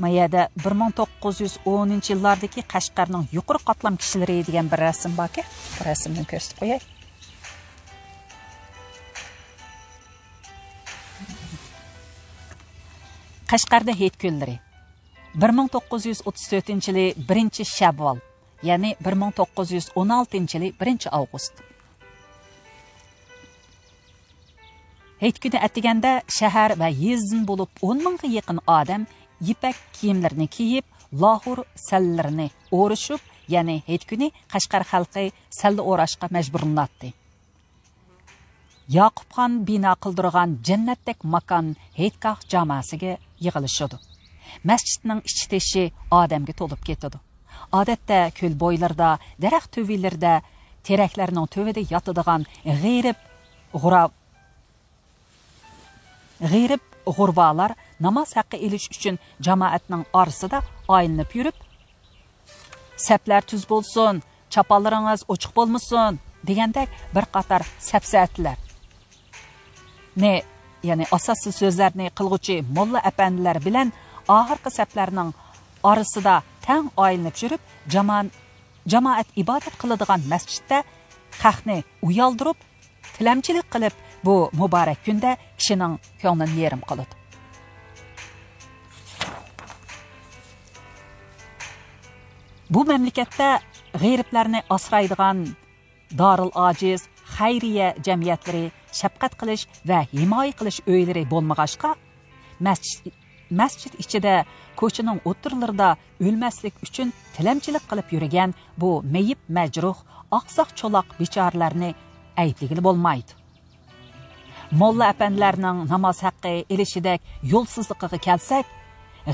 ما يەردە بىر مىڭ توققۇز يۈز ئونىنچى يىللاردىكى قەشقەرنىڭ يۇقىرى قاتلام كىشىلىرى دېگەن بىر رەسىم باركەن. بۇ رەسىمنى كۆرسىتىپ قوياي. قەشقەردە ھېيت كۈنلىرى. بىر مىڭ توققۇز يۈز ئوتتۇز تۆتىنچى يىلى بىرىنچى شەۋۋال، يەنى بىر مىڭ توققۇز يۈز ئون ئالتىنچى يىلى بىرىنچى ئاۋغۇست. ھېيت كۈنى ئەتىگەندە شەھەر ۋە يېزىدىن بولۇپ ئون مىڭغا يېقىن ئادەم يىپەك كىيىملىرىنى كىيىپ، لاھور سەللىرىنى ئورۇشۇپ، يەنى ھېيت كۈنى قەشقەر خەلقى سەللە ئوراشقا مەجبۇرلىناتتى. ياقۇپخان بىنا قىلدۇرغان جەننەتتەك ماكان ھېيتگاھ جاماسىگە يىغىلىشىدۇ. مەسچىتنىڭ ئىچى-تېشى ئادەمگە تولۇپ كېتىدۇ. ئادەتتە كۆل بويلىرىدا، دەرەخ تۈۋىلىرىدە، تېرەكلەرنىڭ تۈۋىدە ياتىدىغان غېرىب غۇرا-، غېرىب غۇربالار ناماز ھەققى ئېلىش ئۈچۈن جامائەتنىڭ ئارىسىدا ئايلىنىپ يۈرۈپ، «سەپلەر تۈز بولسۇن، چاپانلىرىڭىز ئوچۇق بولمىسۇن» دېگەندەك بىر قاتار سەپسەتىلەرنى، يەنى ئاساسسىز سۆزلەرنى قىلغۇچى موللا ئەپەندىلەر بىلەن ئاخىرقى سەپلەرنىڭ ئارىسىدا تەڭ ئايلىنىپ يۈرۈپ، جامان-، جامائەت ئىبادەت قىلىدىغان مەسچىتتە خەقنى ئۇيالدۇرۇپ، تىلەمچىلىك قىلىپ، بۇ مۇبارەك كۈندە كىشىنىڭ كۆڭلىنى يېرىم قىلىدۇ. بۇ مەملىكەتتە غېرىبلەرنى ئاسرايدىغان دارىل ئاجىز، خەيرىيە جەمئىيەتلىرى، شەپقەت قىلىش ۋە ھىمايە قىلىش ئۆيلىرى بولمىغاچقا، مەسچىت، مەسچىت ئىچىدە، كوچىنىڭ ئوتتۇرىلىرىدا ئۆلمەسلىك ئۈچۈن تىلەمچىلىك قىلىپ يۈرگەن بۇ مېيىپ مەجرۇھ، ئاقساق چولاق بىچارىلەرنى ئەيىبلىگىلى بولمايدۇ. موللا ئەپەندىلەرنىڭ ناماز ھەققى ئېلىشىدەك يولسىزلىقىغا كەلسەك،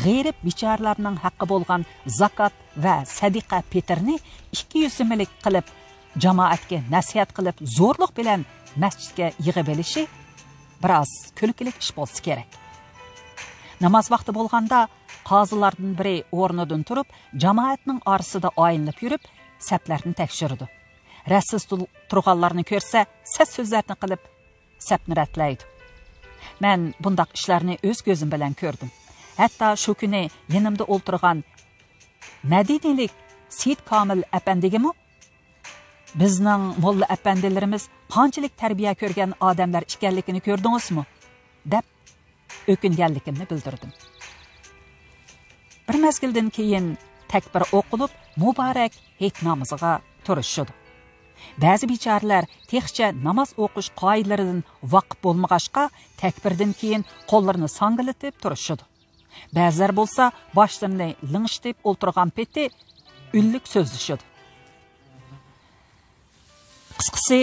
غېرىب بىچارىلەرنىڭ ھەققى بولغان زاكات ۋە سەدىقە پىتىرنى ئىككى يۈزلىمىلىك قىلىپ، جامائەتكە نەسىھەت قىلىپ، زورلۇق بىلەن مەسچىتكە يىغىۋېلىشى بىراز كۈلكىلىك ئىش بولسا كېرەك. ناماز ۋاقتى بولغاندا، قازىلاردىن بىرى ئورنىدىن تۇرۇپ، جامائەتنىڭ ئارىسىدا ئايلىنىپ يۈرۈپ، سەپلەرنى تەكشۈرىدۇ. رەتسىز تۇ-، تۇرغانلارنى كۆرسە، سەت سۆزلەرنى قىلىپ، سەپنى رەتلەيدۇ. مەن بۇنداق ئىشلارنى ئۆز كۆزۈم بىلەن كۆردۈم. ھەتتا شۇ كۈنى يېنىمدا ئولتۇرغان مەدىنىلىك سېيىت كامىل ئەپەندىگىمۇ، «بىزنىڭ موللا ئەپەندىلىرىمىز قانچىلىك تەربىيە كۆرگەن ئادەملەر ئىكەنلىكىنى كۆردىڭىزمۇ؟» دەپ، ئۆكۈنگەنلىكىمنى بىلدۈردۈم. بىر مەزگىلدىن كېيىن تەكبىر ئوقۇلۇپ، مۇبارەك ھېيت نامىزىغا تۇرۇشىدۇ. بەزى بىچارىلەر تېخىچە ناماز ئوقۇش قائىدىلىرىدىن ۋاقىپ بولمىغاچقا، تەكبىردىن كېيىن قوللىرىنى ساڭگىلىتىپ تۇرۇشىدۇ. بەزىلەر بولسا باشلىرىنى لىڭشىتىپ ئولتۇرغان پېتى ئۈنلۈك سۆزلىشىدۇ. قىسقىسى،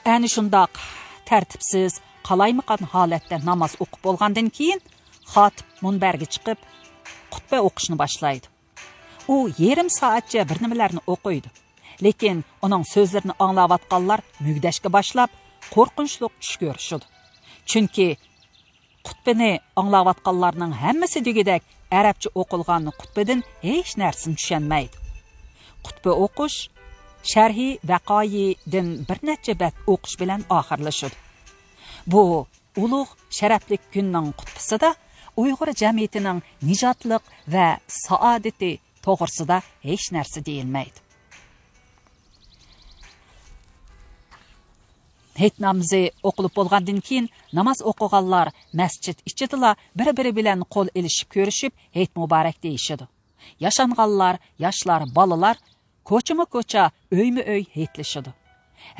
ئەنە شۇنداق تەرتىپسىز، قالايمىقان ھالەتتە ناماز ئوقۇپ بولغاندىن كېيىن، خاتىپ مۇنبەرگە چىقىپ، خۇتبە ئوقۇشنى باشلايدۇ. ئۇ يېرىم سائەتچە بىر نېمىلەرنى ئوقۇيدۇ. لېكىن ئۇنىڭ سۆزلىرىنى ئاڭلاۋاتقانلار مۈگدەشكە باشلاپ، قورقۇنچلۇق چۈش كۆرۈشىدۇ. چۈنكى خۇتبىنى ئاڭلاۋاتقانلارنىڭ ھەممىسى دېگۈدەك ئەرەبچە ئوقۇلغان خۇتبىدىن ھېچ نەرسىنى چۈشەنمەيدۇ. خۇتبە ئوقۇش شەرھى ۋەقائىدىن بىر نەچچە بەت ئوقۇش بىلەن ئاخىرلىشىدۇ. بۇ ئۇلۇغ شەرەپلىك كۈننىڭ خۇتبىسىدا ئۇيغۇر جەمئىيىتىنىڭ نىجاتلىق ۋە سائادىتى توغرىسىدا ھېچ نەرسە دېيىلمەيدۇ. ھېيت نامىزى ئوقۇلۇپ بولغاندىن كېيىن، ناماز ئوقۇغانلار مەسچىت ئىچىدىلا بىر-بىرى بىلەن قول ئېلىشىپ كۆرۈشۈپ، ھېيت مۇبارەك دېيىشىدۇ. ياشانغانلار، ياشلار، بالىلار كوچىمۇ كوچا، ئۆيمۇ ئۆي ھېيتلىشىدۇ.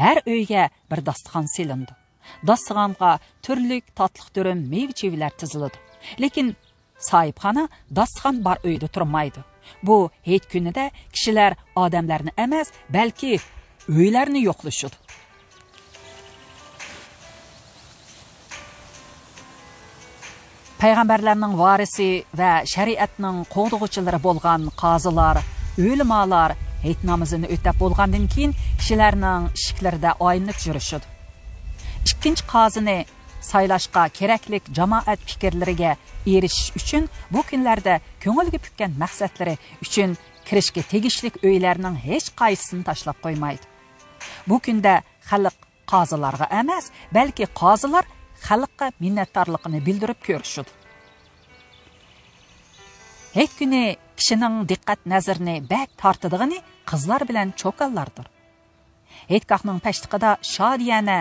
ھەر ئۆيگە بىر داستىخان سېلىنىدۇ. داستىخانغا تۈرلۈك تاتلىق تۈرۈم مېۋە-چېۋىلەر تىزىلىدۇ. لېكىن ساھىبخانا، داستىخان بار ئۆيدە تۇرمايدۇ. بۇ ھېيت كۈنىدە كىشىلەر ئادەملەرنى ئەمەس، بەلكى ئۆيلەرنى يوقلىشىدۇ. پەيغەمبەرلەرنىڭ ۋارىسى ۋە شەرىئەتنىڭ قوغدىغۇچىلىرى بولغان قازىلار، ئۆلىمالار ھېيت نامىزىنى ئۆتەپ بولغاندىن كېيىن، كىشىلەرنىڭ ئىشىكلىرىدە ئايلىنىپ يۈرۈشىدۇ. ئىككىنچى قازىنى سايلاشقا كېرەكلىك جامائەت پىكىرلىرىگە ئېرىشىش ئۈچۈن، بۇ كۈنلەردە كۆڭۈلگە پۈككەن مەقسەتلىرى ئۈچۈن كىرىشكە تېگىشلىك ئۆيلەرنىڭ ھېچقايسىسىنى تاشلاپ قويمايدۇ. بۇ كۈندە خەلق قازىلارغا ئەمەس، بەلكى قازىلار خەلققە مىننەتدارلىقىنى بىلدۈرۈپ كۆرۈشىدۇ. ھېيت كۈنى كىشىنىڭ دىققەت نەزىرىنى بەك تارتىدىغىنى قىزلار بىلەن چوكانلاردۇر. ھېيتگاھنىڭ پەشتىقىدا شادىيانە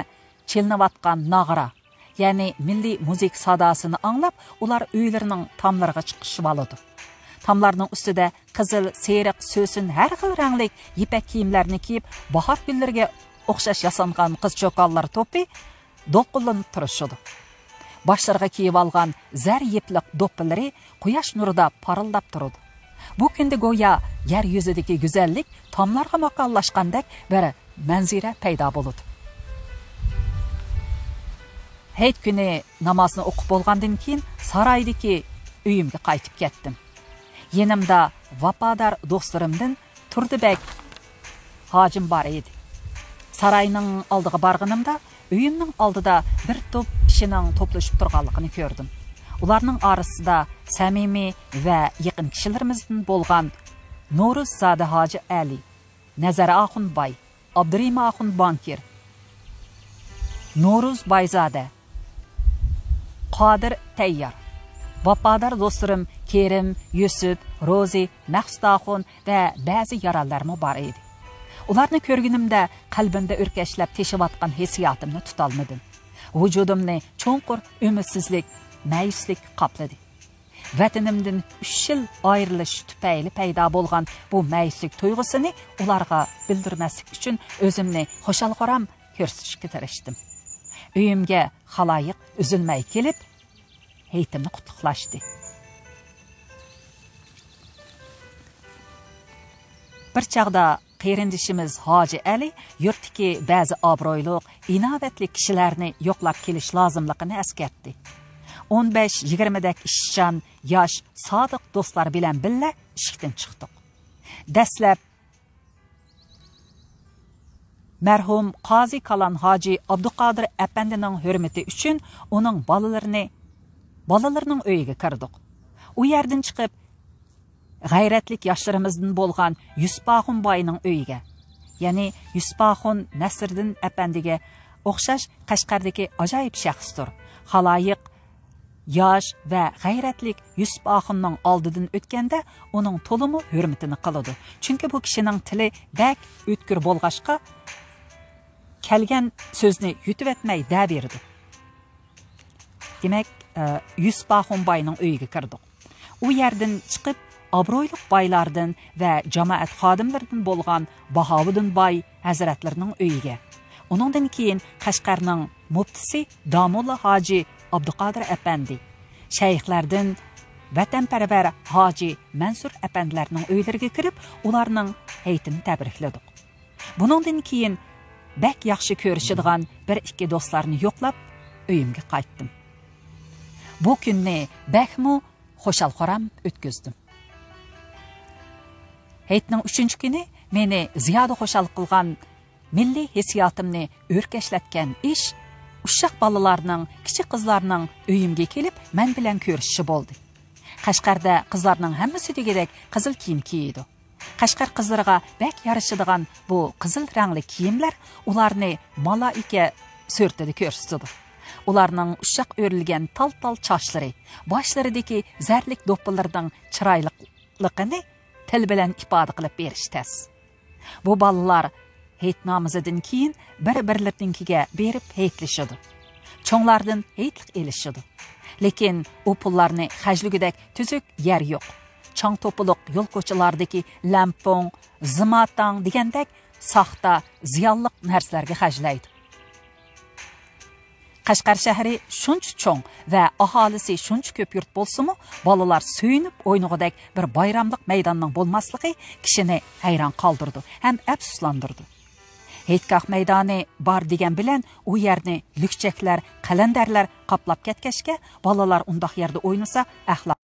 چېلىنىۋاتقان ناغرا، يەنى مىللىي مۇزىكا ساداسىنى ئاڭلاپ، ئۇلار ئۆيلىرىنىڭ تاملىرىغا چىقىشىۋالىدۇ. تاملارنىڭ ئۈستىدە قىزىل، سېرىق، سۆسۈن، ھەر خىل رەڭلىك يىپەك كىيىملەرنى كىيىپ، باھار گۈللىرىگە ئوخشاش ياسانغان قىز چوكانلار توپى دولقۇنلىنىپ تۇرۇشىدۇ. باشلىرىغا كىيىۋالغان زەر يىپلىق دوپپىلىرى قۇياش نۇرىدا پارىلداپ تۇرىدۇ. بۇ كۈندە گويا يەر يۈزىدىكى گۈزەللىك تاملارغا ماكانلاشقاندەك بىر مەنزىرە پەيدا بولىدۇ. ھېيت كۈنى نامازنى ئوقۇپ بولغاندىن كېيىن، سارايدىكى ئۆيۈمگە قايتىپ كەتتىم. يېنىمدا ۋاپادار دوستلىرىمدىن تۇردى بەگ ھاجىم بار ئىدى. ساراينىڭ ئالدىغا بارغىنىمدا، ئۆيۈمنىڭ ئالدىدا بىر توپ كىشىنىڭ توپلىشىپ تۇرغانلىقىنى كۆردۈم. ئۇلارنىڭ ئارىسىدا سەمىمىي ۋە يېقىن كىشىلىرىمىزدىن بولغان نورۇززادە ھاجى ئەلى، نەزەر ئاخۇن باي، ئابدۇرېھىم ئاخۇن بانكىر، نورۇز بايزادە، قادىر تەييار، ۋاپادار دوستلىرىم كېرىم، يۈسۈپ، روزى، مەقسۇت ئاخۇن ۋە بەزى يارانلارمۇ بار ئىدى. ئۇلارنى كۆرگىنىمدە قەلبىمدە ئۆركەشلەپ تېشىۋاتقان ھېسسىياتىمنى تۇتالمىدىم. ۋۇجۇدۇمنى چوڭقۇر ئۈمىدسىزلىك، مەيۈسلۈك قاپلىدى. ۋەتىنىمدىن ئۈچ يىل ئايرىلىش تۈپەيلى پەيدا بولغان بۇ مەيۈسلۈك تۇيغۇسىنى ئۇلارغا بىلدۈرمەسلىك ئۈچۈن ئۆزۈمنى خۇشال-خۇرام كۆرسىتىشكە تىرىشتىم. ئۆيۈمگە خالايىق ئۈزۈلمەي كېلىپ، ھېيتىمنى قۇتلۇقلاشتى. بىر چاغدا قېرىندىشىمىز ھاجى ئەلى يۇرتتىكى بەزى ئابرۇيلۇق، ئىناۋەتلىك كىشىلەرنى يوقلاپ كېلىش لازىملىقىنى ئەسكەرتتى. ئون بەش يىگىرمىدەك ئىشچان، ياش، سادىق دوستلار بىلەن بىللە ئىشىكتىن چىقتۇق. دەسلەپ مەرھۇم قازى كالان ھاجى ئابدۇقادىر ئەپەندىنىڭ ھۆرمىتى ئۈچۈن ئۇنىڭ بالىلىرىنى، بالىلىرىنىڭ ئۆيىگە كىردۇق. ئۇ يەردىن چىقىپ، غەيرەتلىك ياشلىرىمىزدىن بولغان يۈسۈپ ئاخۇن باينىڭ ئۆيىگە، يەنى يۈسۈپ ئاخۇن نەسىردىن ئەپەندىگە ئوخشاش قەشقەردىكى ئاجايىپ شەخستۇر. خالايىق ياش ۋە غەيرەتلىك يۈسۈپ ئاخۇننىڭ ئالدىدىن ئۆتكەندە ئۇنىڭ تولىمۇ ھۆرمىتىنى قىلىدۇ. چۈنكى بۇ كىشىنىڭ تىلى بەك ئۆتكۈر بولغاچقا، كەلگەن سۆزنى يۇتۇۋەتمەي دەۋېرىدۇ. دېمەك، ئە، يۈسۈپ ئاخۇن باينىڭ ئۆيىگە كىردۇق. ئۇ يەردىن چىقىپ، ئابرۇيلۇق بايلاردىن ۋە جامائەت خادىملىرىدىن بولغان باھاۋۇدۇن باي ھەزرەتلىرىنىڭ ئۆيىگە، ئۇنىڭدىن كېيىن قەشقەرنىڭ مۇپتىسى داموللا ھاجى ئابدۇقادىر ئەپەندى، شەيخلەردىن ۋەتەنپەرۋەر ھاجى مەنسۇر ئەپەندىلەرنىڭ ئۆيلىرىگە كىرىپ، ئۇلارنىڭ ھېيتىنى تەبرىكلىدۇق. بۇنىڭدىن كېيىن بەك ياخشى كۆرۈشىدىغان بىر ئىككى دوستلارنى يوقلاپ، ئۆيۈمگە قايتتىم. بۇ كۈننى بەكمۇ خۇشال-خۇرام ئۆتكۈزدۈم. ھېيتنىڭ ئۈچىنچى كۈنى مېنى زىيادە خۇشال قىلغان، مىللىي ھېسسىياتىمنى ئۆركەشلەتكەن ئىش، ئۇششاق بالىلارنىڭ، كىچىك قىزلارنىڭ ئۆيۈمگە كېلىپ، مەن بىلەن كۆرۈشۈشى بولدى. قەشقەردە قىزلارنىڭ ھەممىسى دېگۈدەك قىزىل كىيىم كىيىدۇ. قەشقەر قىزلىرىغا بەك يارىشىدىغان بۇ قىزىل رەڭلىك كىيىملەر ئۇلارنى مالائىكە سۈرىتىدە كۆرسىتىدۇ. ئۇلارنىڭ ئۇششاق ئۆرۈلگەن تال-تال چاچلىرى، باشلىرىدىكى زەرلىك دوپپىلىرىنىڭ چىرايلىقلىقىنى تىل بىلەن ئىپادە قىلىپ بېرىش تەس. بۇ بالىلار ھېيت نامىزىدىن كېيىن بىر-بىرلىرىنىڭكىگە بېرىپ ھېيتلىشىدۇ. چوڭلاردىن ھېيتلىق ئېلىشىدۇ. لېكىن ئۇ پۇللارنى خەجلىگۈدەك تۈزۈك يەر يوق. چاڭ-توپىلىق يول كوچىلاردىكى لەڭپۇڭ، زىماتاڭ دېگەندەك ساختا، زىيانلىق نەرسىلەرگە خەجلەيدۇ. قەشقەر شەھىرى شۇنچە چوڭ ۋە ئاھالىسى شۇنچە كۆپ يۇرت بولسىمۇ، بالىلار سۆيۈنۈپ ئوينىغۇدەك بىر بايراملىق مەيداننىڭ بولماسلىقى كىشىنى ھەيران قالدۇرىدۇ ھەم ئەپسۇسلاندۇرىدۇ. ھېيتگاھ مەيدانى بار دېگەن بىلەن ئۇ يەرنى لۈكچەكلەر، قەلەندەرلەر قاپلاپ كەتكەچكە، بالىلار ئۇنداق يەردە ئوينىسا ئەخلاق.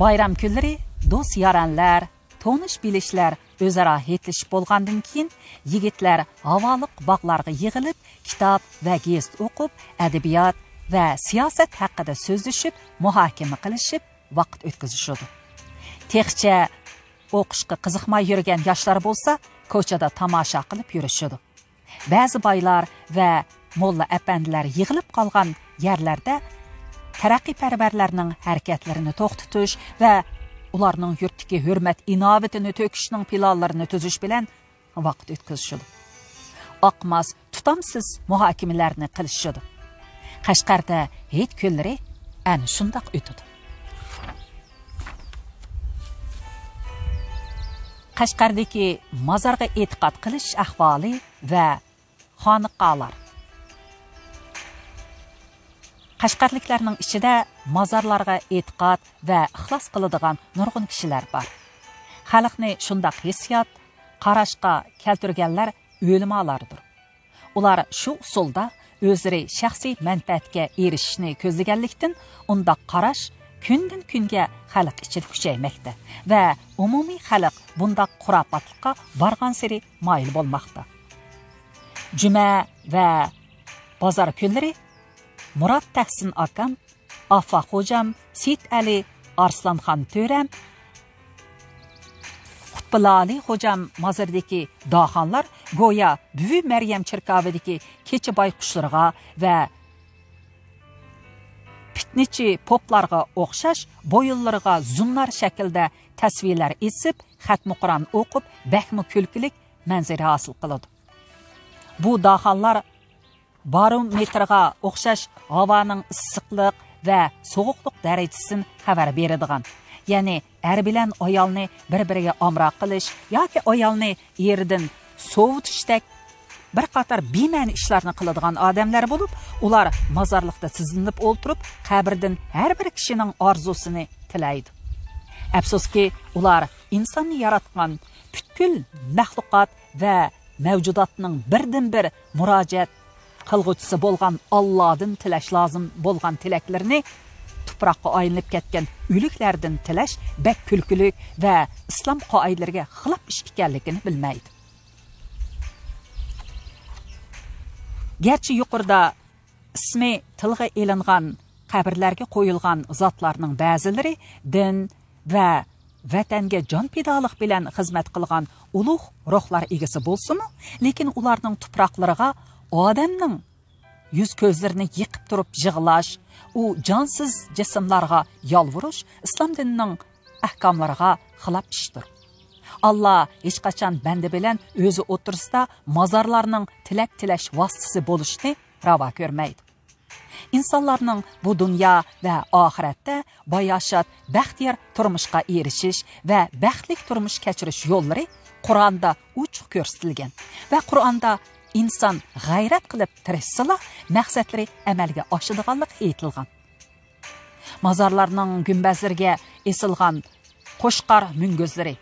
بايرام كۈنلىرى دوست-يارەنلەر، تونۇش-بىلىشلەر ئۆزئارا ھېيتلىشىپ بولغاندىن كېيىن، يىگىتلەر ھاۋالىق باغلارغا يىغىلىپ، كىتاب ۋە گېزىت ئوقۇپ، ئەدەبىيات ۋە سىياسەت ھەققىدە سۆزلىشىپ، مۇھاكىمە قىلىشىپ ۋاقىت ئۆتكۈزۈشىدۇ. تېخىچە ئوقۇشقا قىزىقماي يۈرگەن ياشلار بولسا، كوچىدا تاماشا قىلىپ يۈرۈشىدۇ. بەزى بايلار ۋە موللا ئەپەندىلەر يىغىلىپ قالغان يەرلەردە تەرەققىيپەرۋەرلەرنىڭ ھەرىكەتلىرىنى توختىتىش ۋە ئۇلارنىڭ يۇرتتىكى ھۆرمەت ئىناۋىتىنى تۆكۈشنىڭ پىلانلىرىنى تۈزۈش بىلەن ۋاقىت ئۆتكۈزۈشىدۇ. ئاقماس، تۇتامسىز مۇھاكىمىلەرنى قىلىشىدۇ. قەشقەردە ھېيت كۈنلىرى ئەنە شۇنداق ئۆتىدۇ. قەشقەردىكى مازارغا ئېتىقاد قىلىش ئەھۋالى ۋە خانىقالار. قەشقەرلىكلەرنىڭ ئىچىدە مازارلارغا ئېتىقاد ۋە ئىخلاس قىلىدىغان نۇرغۇن كىشىلەر بار. خەلقنى شۇنداق ھېسسىيات، قاراشقا كەلتۈرگەنلەر ئۆلىمالاردۇر. ئۇلار شۇ ئۇسۇلدا ئۆزلىرى شەخسىي مەنپەئەتكە ئېرىشىشنى كۆزلىگەنلىكتىن، ئۇنداق قاراش كۈندىن-كۈنگە خەلق ئىچىدە كۈچەيمەكتە ۋە ئومۇمىي خەلق بۇنداق خۇراپاتلىققا بارغانسېرى مايىل بولماقتا. جۈمە ۋە بازار كۈنلىرى مۇرات تەھسىن ئاكام، ئاففاق خوجام، سېيىتئەلى، ئارسلانخان تۆرەم، قۇتبۇلئالى خوجام مازىرىدىكى داخانلار گويا بۈۋى مەريەم چېركاۋىدىكى كېچە بايقۇشلىرىغا ۋە پىتنىچى پوپلارغا ئوخشاش بويۇنلىرىغا زۇننار شەكلىدە تەسۋىلەر ئېسىپ، خەتمۇ قۇرئان ئوقۇپ، بەكمۇ كۈلكىلىك مەنزىرە ھاسىل قىلىدۇ. بۇ داخانلار بارومېتىرغا ئوخشاش ھاۋانىڭ ئىسسىقلىق ۋە سوغۇقلۇق دەرىجىسىدىن خەۋەر بېرىدىغان، يەنى ئەر بىلەن ئايالنى بىر-بىرىگە ئامراق قىلىش ياكى ئايالنى ئېرىدىن سوۋۇتۇشتەك بىر قاتار بىمەنە ئىشلارنى قىلىدىغان ئادەملەر بولۇپ، ئۇلار مازارلىقتا تىزلىنىپ ئولتۇرۇپ، قەبرىدىن ھەر بىر كىشىنىڭ ئارزۇسىنى تىلەيدۇ. ئەپسۇسكى، ئۇلار ئىنساننى ياراتقان پۈتكۈل مەخلۇقات ۋە مەۋجۇداتنىڭ بىردىنبىر مۇراجىئەت قىلغۇچىسى بولغان ئاللادىن تىلەش لازىم بولغان تىلەكلىرىنى تۇپراققا ئايلىنىپ كەتكەن ئۆلۈكلەردىن تىلەش بەك كۈلكىلىك ۋە ئىسلام قائىدىلىرىگە خىلاپ ئىش ئىكەنلىكىنى بىلمەيدۇ. گەرچە يۇقىرىدا ئىسمى تىلغا ئېلىنغان قەبرىلەرگە قويۇلغان زاتلارنىڭ بەزىلىرى دىن ۋە ۋەتەنگە جان پىدالىق بىلەن خىزمەت قىلغان ئۇلۇغ روھلار ئىگىسى بولسىمۇ، لېكىن ئۇلارنىڭ تۇپراقلىرىغا ئادەمنىڭ يۈز-كۆزلىرىنى يېقىپ تۇرۇپ يىغلاش، ئۇ جانسىز جىسىملارغا يالۋۇرۇش ئىسلام دىنىنىڭ ئەھكاملىرىغا خىلاپ ئىشتۇر. ئاللا ھېچقاچان بەندە بىلەن ئۆزى ئوتتۇرىسىدا مازارلارنىڭ تىلەك تىلەش ۋاسىتىسى بولۇشنى راۋا كۆرمەيدۇ. ئىنسانلارنىڭ بۇ دۇنيا ۋە ئاخىرەتتە باياشات، بەختىيار تۇرمۇشقا ئېرىشىش ۋە بەختلىك تۇرمۇش كەچۈرۈش يوللىرى قۇرئاندا ئوچۇق كۆرسىتىلگەن ۋە قۇرئاندا ئىنسان غەيرەت قىلىپ تىرىشسىلا، مەقسەتلىرى ئەمەلگە ئاشىدىغانلىقى ئېيتىلغان. مازارلارنىڭ گۈمبەزلىرىگە ئېسىلغان قوچقار مۈڭگۈزلىرى،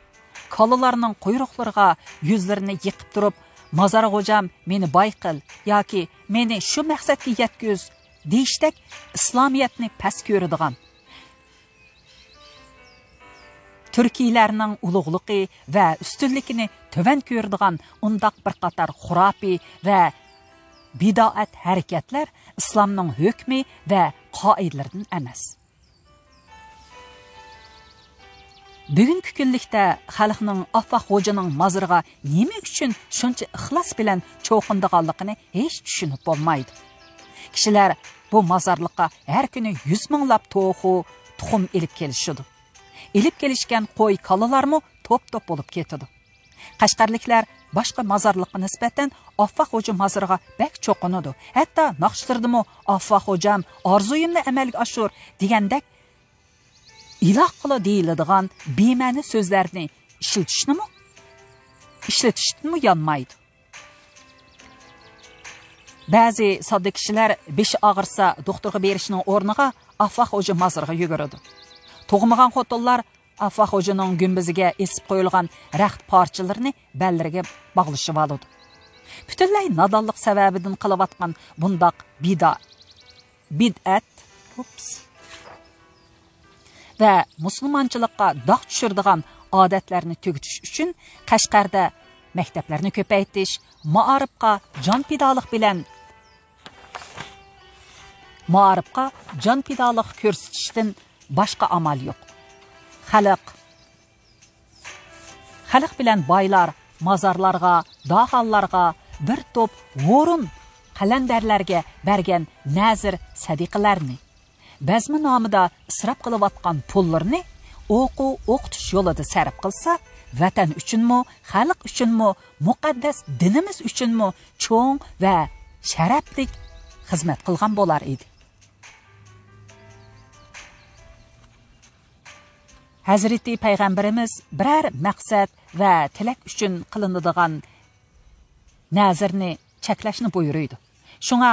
كالىلارنىڭ قۇيرۇقلىرىغا يۈزلىرىنى يېقىپ تۇرۇپ، «مازار غوجام، مېنى باي قىل» ياكى «مېنى شۇ مەقسەتكە يەتكۈز» دېيىشتەك ئىسلامىيەتنى پەس كۆرىدىغان، تۈركىيلەرنىڭ ئۇلۇغلۇقى ۋە ئۈستۈنلۈكىنى تۆۋەن كۆرىدىغان ئۇنداق بىر قاتار خۇراپىي ۋە بىدائەت ھەرىكەتلەر ئىسلامنىڭ ھۆكمى ۋە قائىدىلىرىدىن ئەمەس. بۈگۈنكى كۈنلۈكتە خەلقنىڭ ئاففاق غوجىنىڭ مازىرىغا نېمە ئۈچۈن شۇنچە ئىخلاس بىلەن چوقۇنىدىغانلىقىنى ھېچ چۈشىنىپ بولمايدۇ. كىشىلەر بۇ مازارلىققا ھەر كۈنى يۈز مىڭلاپ توخۇ، تۇخۇم ئېلىپ كېلىشىدۇ. ئېلىپ كېلىشكەن قوي، كالىلارمۇ توپ-توپ بولۇپ كېتىدۇ. قەشقەرلىكلەر باشقا مازارلىققا نىسبەتەن ئاففاق غوجا مازىرىغا بەك چوقۇنىدۇ. ھەتتا ناخشىلىرىدىمۇ «ئاففاق غوجام، ئارزۇيۇمنى ئەمەلگە ئاشۇر» دېگەندەك ئىلاقىلا دېيىلىدىغان بىمەنە سۆزلەرنى ئىشلىتىشنىمۇ، ئىشلىتىشتىنمۇ يانمايدۇ. بەزى ساددا كىشىلەر بېشى ئاغرىسا دوختۇرغا بېرىشنىڭ ئورنىغا ئاففاق خوجا مازىرىغا يۈگۈرىدۇ. تۇغمىغان خوتۇنلار ئاففاق خوجىنىڭ گۈمبىزىگە ئېسىپ قويۇلغان رەخت پارچىلىرىنى بەللىرىگە باغلىشىۋالىدۇ. پۈتۈنلەي نادانلىق سەۋەبىدىن قىلىۋاتقان بۇنداق بىدا-، بىدئەت، ئۇپس، ۋە مۇسۇلمانچىلىققا داغ چۈشۈرىدىغان ئادەتلەرنى تۈگىتىش ئۈچۈن قەشقەردە مەكتەپلەرنى كۆپەيتىش، مائارىپقا جان پىدالىق بىلەن، مائارىپقا جان پىدالىق كۆرسىتىشتىن باشقا ئامال يوق. خەلق، خەلق بىلەن بايلار مازارلارغا، داھاللارغا، بىر توپ ھورۇن قەلەندەرلەرگە بەرگەن نەزىر سەدىقىلەرنى، بەزمە نامىدا ئىسراپ قىلىۋاتقان پۇللىرىنى ئوقۇ ئوقۇتۇش يولىدا سەرپ قىلسا، ۋەتەن ئۈچۈنمۇ، خەلق ئۈچۈنمۇ، مۇقەددەس دىنىمىز ئۈچۈنمۇ چوڭ ۋە شەرەپلىك خىزمەت قىلغان بولار ئىدى. ھەزرىتى پەيغەمبىرىمىز بىرەر مەقسەت ۋە تىلەك ئۈچۈن قىلىنىدىغان نەزىرنى چەكلەشنى بۇيرۇيدۇ. شۇڭا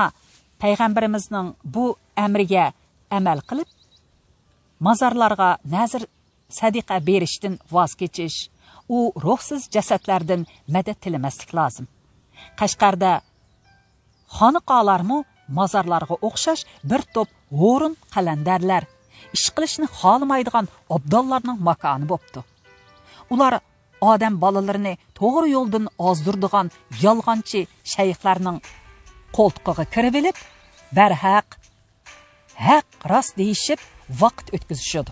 پەيغەمبىرىمىزنىڭ بۇ ئەمرىگە ئەمەل قىلىپ، مازارلارغا نەزىر سەدىقە بېرىشتىن ۋاز كېچىش، ئۇ روھسىز جەسەتلەردىن مەدەت تىلىمەسلىك لازىم. قەشقەردە خانىقالارمۇ مازارلارغا ئوخشاش بىر توپ ھورۇن قەلەندەرلەر، ئىش قىلىشنى خالىمايدىغان ئابداللارنىڭ ماكانى بوپتۇ. ئۇلار ئادەم بالىلىرىنى توغرا يولدىن ئازدۇرىدىغان يالغانچى شەيخلەرنىڭ قولتۇقىغا كىرىۋېلىپ، بەرھەق، ھەق راست دېيىشىپ ۋاقىت ئۆتكۈزۈشىدۇ.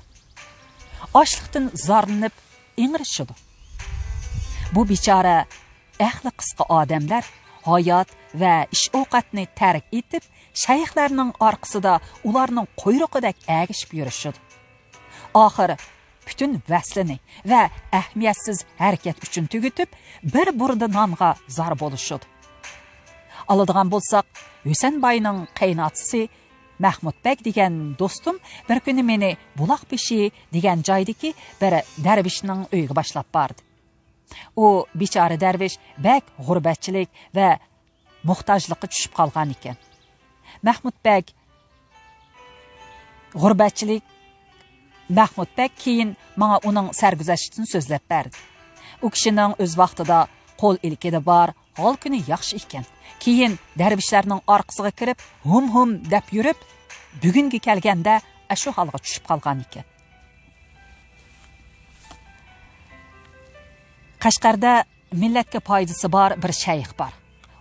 ئاچلىقتىن زارلىنىپ ئىڭرىشىدۇ. بۇ بىچارە ئەقلى قىسقا ئادەملەر ھايات ۋە ئىش ئوقەتنى تەرك ئېتىپ، شەيخلەرنىڭ ئارقىسىدا ئۇلارنىڭ قۇيرۇقىدەك ئەگىشىپ يۈرۈشىدۇ. ئاخىر پۈتۈن ۋەسلىنى ۋە ئەھمىيەتسىز ھەرىكەت ئۈچۈن تۈگىتىپ، بىر بۇردا نانغا زار بولۇشىدۇ. ئالىدىغان بولساق، ھۈسەنباينىڭ قېيىنئاتىسى مەھمۇت بەگ دېگەن دوستۇم بىر كۈنى مېنى بۇلاق بېشى دېگەن جايدىكى بىر دەرۋىشنىڭ ئۆيىگە باشلاپ باردى. ئۇ بىچارە دەرۋىش بەك غۇربەتچىلىك ۋە موھتاجلىققا چۈشۈپ قالغان ئىكەن. مەھمۇت بەگ غۇربەتچىلىك، مەھمۇت بەگ كېيىن ماڭا ئۇنىڭ سەرگۈزەشتىدىن سۆزلەپ بەردى. ئۇ كىشىنىڭ ئۆز ۋاقتىدا قول ئىلكىدە بار، ھال كۈنى ياخشى ئىكەن. كېيىن دەرۋىشلەرنىڭ ئارقىسىغا كىرىپ، ھۇم ھۇم دەپ يۈرۈپ، بۈگۈنگە كەلگەندە ئەشۇ ھالغا چۈشۈپ قالغان ئىكەن. قەشقەردە مىللەتكە پايدىسى بار بىر شەيخ بار.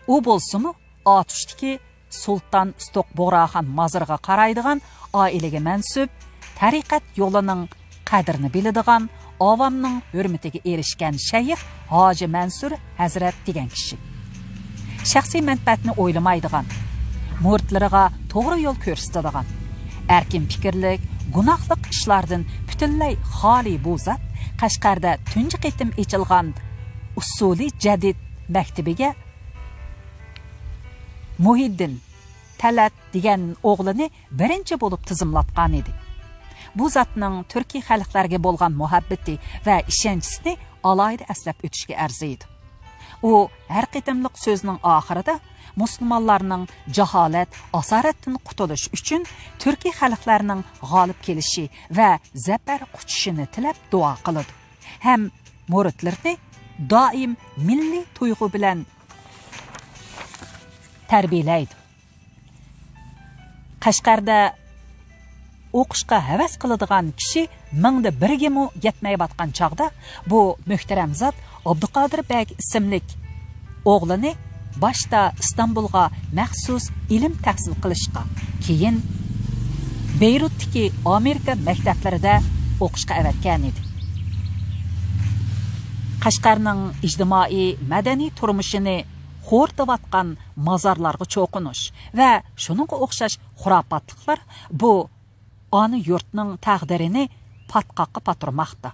ئۇ بولسىمۇ ئاتۇشتىكى سۇلتان ئىستوق بۇغراخان مازىرىغا قارايدىغان ئائىلىگە مەنسۇپ، تەرىقەت يولىنىڭ قەدرىنى بىلىدىغان، ئاۋامنىڭ ھۆرمىتىگە ئېرىشكەن شەيخ ھاجى مەنسۇر ھەزرەت دېگەن كىشى. شەخسىي مەنپەئەتنى ئويلىمايدىغان، مۇرىتلىرىغا توغرا يول كۆرسىتىدىغان، ئەركىن پىكىرلىك، گۇناھلىق ئىشلاردىن پۈتۈنلەي خالىي بۇ زات قەشقەردە تۇنجى قېتىم ئېچىلغان ئۇسسۇلى جەدىد مەكتىپىگە مۇھىددىن تەلەت دېگەن ئوغلىنى بىرىنچى بولۇپ تىزىملاتقان ئىدى. بۇ زاتنىڭ تۈركىي خەلقلەرگە بولغان مۇھەببىتى ۋە ئىشەنچىسىنى ئالاھىدە ئەسلەپ ئۆتۈشكە ئەرزىيدۇ. ئۇ ھەر قېتىملىق سۆزىنىڭ ئاخىرىدا مۇسۇلمانلارنىڭ جاھالەت، ئاسارەتتىن قۇتۇلۇش ئۈچۈن تۈركىي خەلقلەرنىڭ غالىب كېلىشى ۋە زەپەر قۇچۇشىنى تىلەپ دۇئا قىلىدۇ ھەم مۇرىتلىرىنى دائىم مىللىي تۇيغۇ بىلەن تەربىيەلەيدۇ. قەشقەردە ئوقۇشقا ھەۋەس قىلىدىغان كىشى مىڭدا بىرگىمۇ يەتمەيۋاتقان چاغدا، بۇ مۆھتەرەم زات ئابدۇقادىر بەگ ئىسىملىك ئوغلىنى باشتا ئىستانبۇلغا مەخسۇس ئىلىم تەھسىل قىلىشقا، كېيىن بېيرۇتتىكى ئامېرىكا مەكتەپلىرىدە ئوقۇشقا ئەۋەتكەن ئىدى. قەشقەرنىڭ ئىجتىمائىي، مەدەنىي تۇرمۇشىنى خورىتىۋاتقان مازارلارغا چوقۇنۇش ۋە شۇنىڭغا ئوخشاش خۇراپاتلىقلار بۇ ئانا يۇرتنىڭ تەقدىرىنى پاتقاققا پاتۇرماقتا.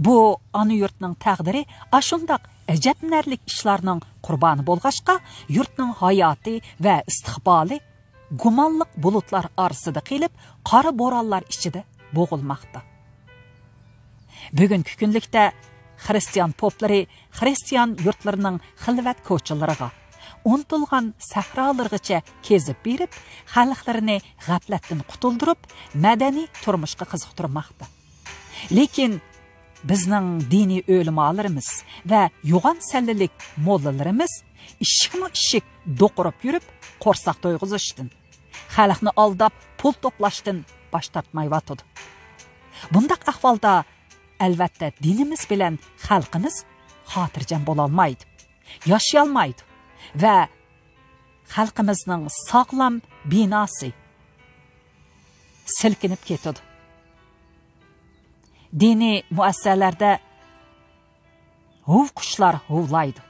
بۇ ئانا يۇرتنىڭ تەقدىرى ئاشۇنداق ئەجەبنەرلىك ئىشلارنىڭ قۇربانى بولغاچقا، يۇرتنىڭ ھاياتى ۋە ئىستىقبالى گۇمانلىق بۇلۇتلار ئارىسىدا قېلىپ، قارا بورانلار ئىچىدە بوغۇلماقتا. بۈگۈنكى كۈنلۈكتە خىرىستىيان پوپلىرى خىرىستىيان يۇرتلىرىنىڭ خىلۋەت كوچىلىرىغا، ئۇنتۇلغان سەھرالىرىغىچە كېزىپ بېرىپ، خەلقلىرىنى غەپلەتتىن قۇتۇلدۇرۇپ، مەدەنىي تۇرمۇشقا قىزىقتۇرماقتا. لېكىن بىزنىڭ دىنىي ئۆلىمالىرىمىز ۋە يوغان سەللىلىك موللىلىرىمىز ئىشىكمۇ ئىشىك دوقۇرۇپ يۈرۈپ، قورساق تويغۇزۇشتىن، خەلقنى ئالداپ پۇل توپلاشتىن باش تارتمايۋاتىدۇ. بۇنداق ئەھۋالدا، ئەلۋەتتە، دىنىمىز بىلەن خەلقىمىز خاتىرجەم بولالمايدۇ، ياشىيالمايدۇ ۋە خەلقىمىزنىڭ ساغلام بىناسى سىلكىنىپ كېتىدۇ. دىنىي مۇئەسسەلەردە ھۇۋ قۇشلار ھۇۋلايدۇ.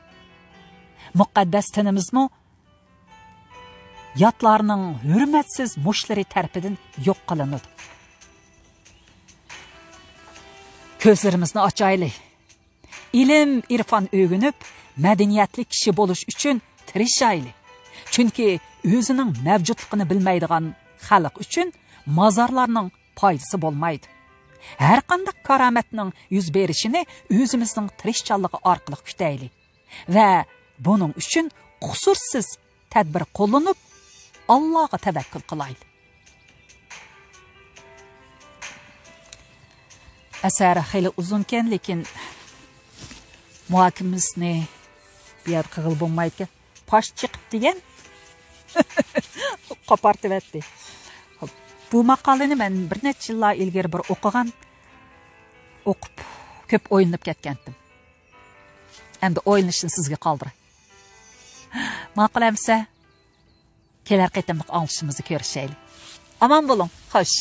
مۇقەددەس تېنىمىزمۇ ياتلارنىڭ ھۆرمەتسىز مۇشتلىرى تەرىپىدىن يوق قىلىنىدۇ. كۆزلىرىمىزنى ئاچايلى. ئىلىم، ئىرفان ئۆگىنىپ، مەدەنىيەتلىك كىشى بولۇش ئۈچۈن تىرىشايلى. چۈنكى ئۆزىنىڭ مەۋجۇتلۇقىنى بىلمەيدىغان خەلق ئۈچۈن مازارلارنىڭ پايدىسى بولمايدۇ. ھەرقانداق كارامەتنىڭ يۈز بېرىشىنى ئۆزىمىزنىڭ تىرىشچانلىقى ئارقىلىق كۈتەيلى ۋە بۇنىڭ ئۈچۈن قۇسۇرسىز تەدبىر قوللىنىپ، ئاللاغا تەۋەككۈل قىلايلى. ئەسەر خېلى ئۇزۇنكەن، لېكىن مۇھاكىمىسىنى بۇ يەردە قىلغىلى بولمايدىكەن. پاش چىقىپ دېگەن قاپارتىۋەتتى. بۇ ماقالىنى مەن بىر نەچچە يىللار ئىلگىرى بىر ئوقۇغان، ئوقۇپ كۆپ ئويلىنىپ كەتكەنتىم. ئەمدى ئويلىنىشنى سىزگە قالدۇراي. ماقۇل ئەمىسە، كېلەر قېتىملىق ئاڭلىشىمىزدا كۆرۈشەيلى. ئامان بولۇڭ، خوش.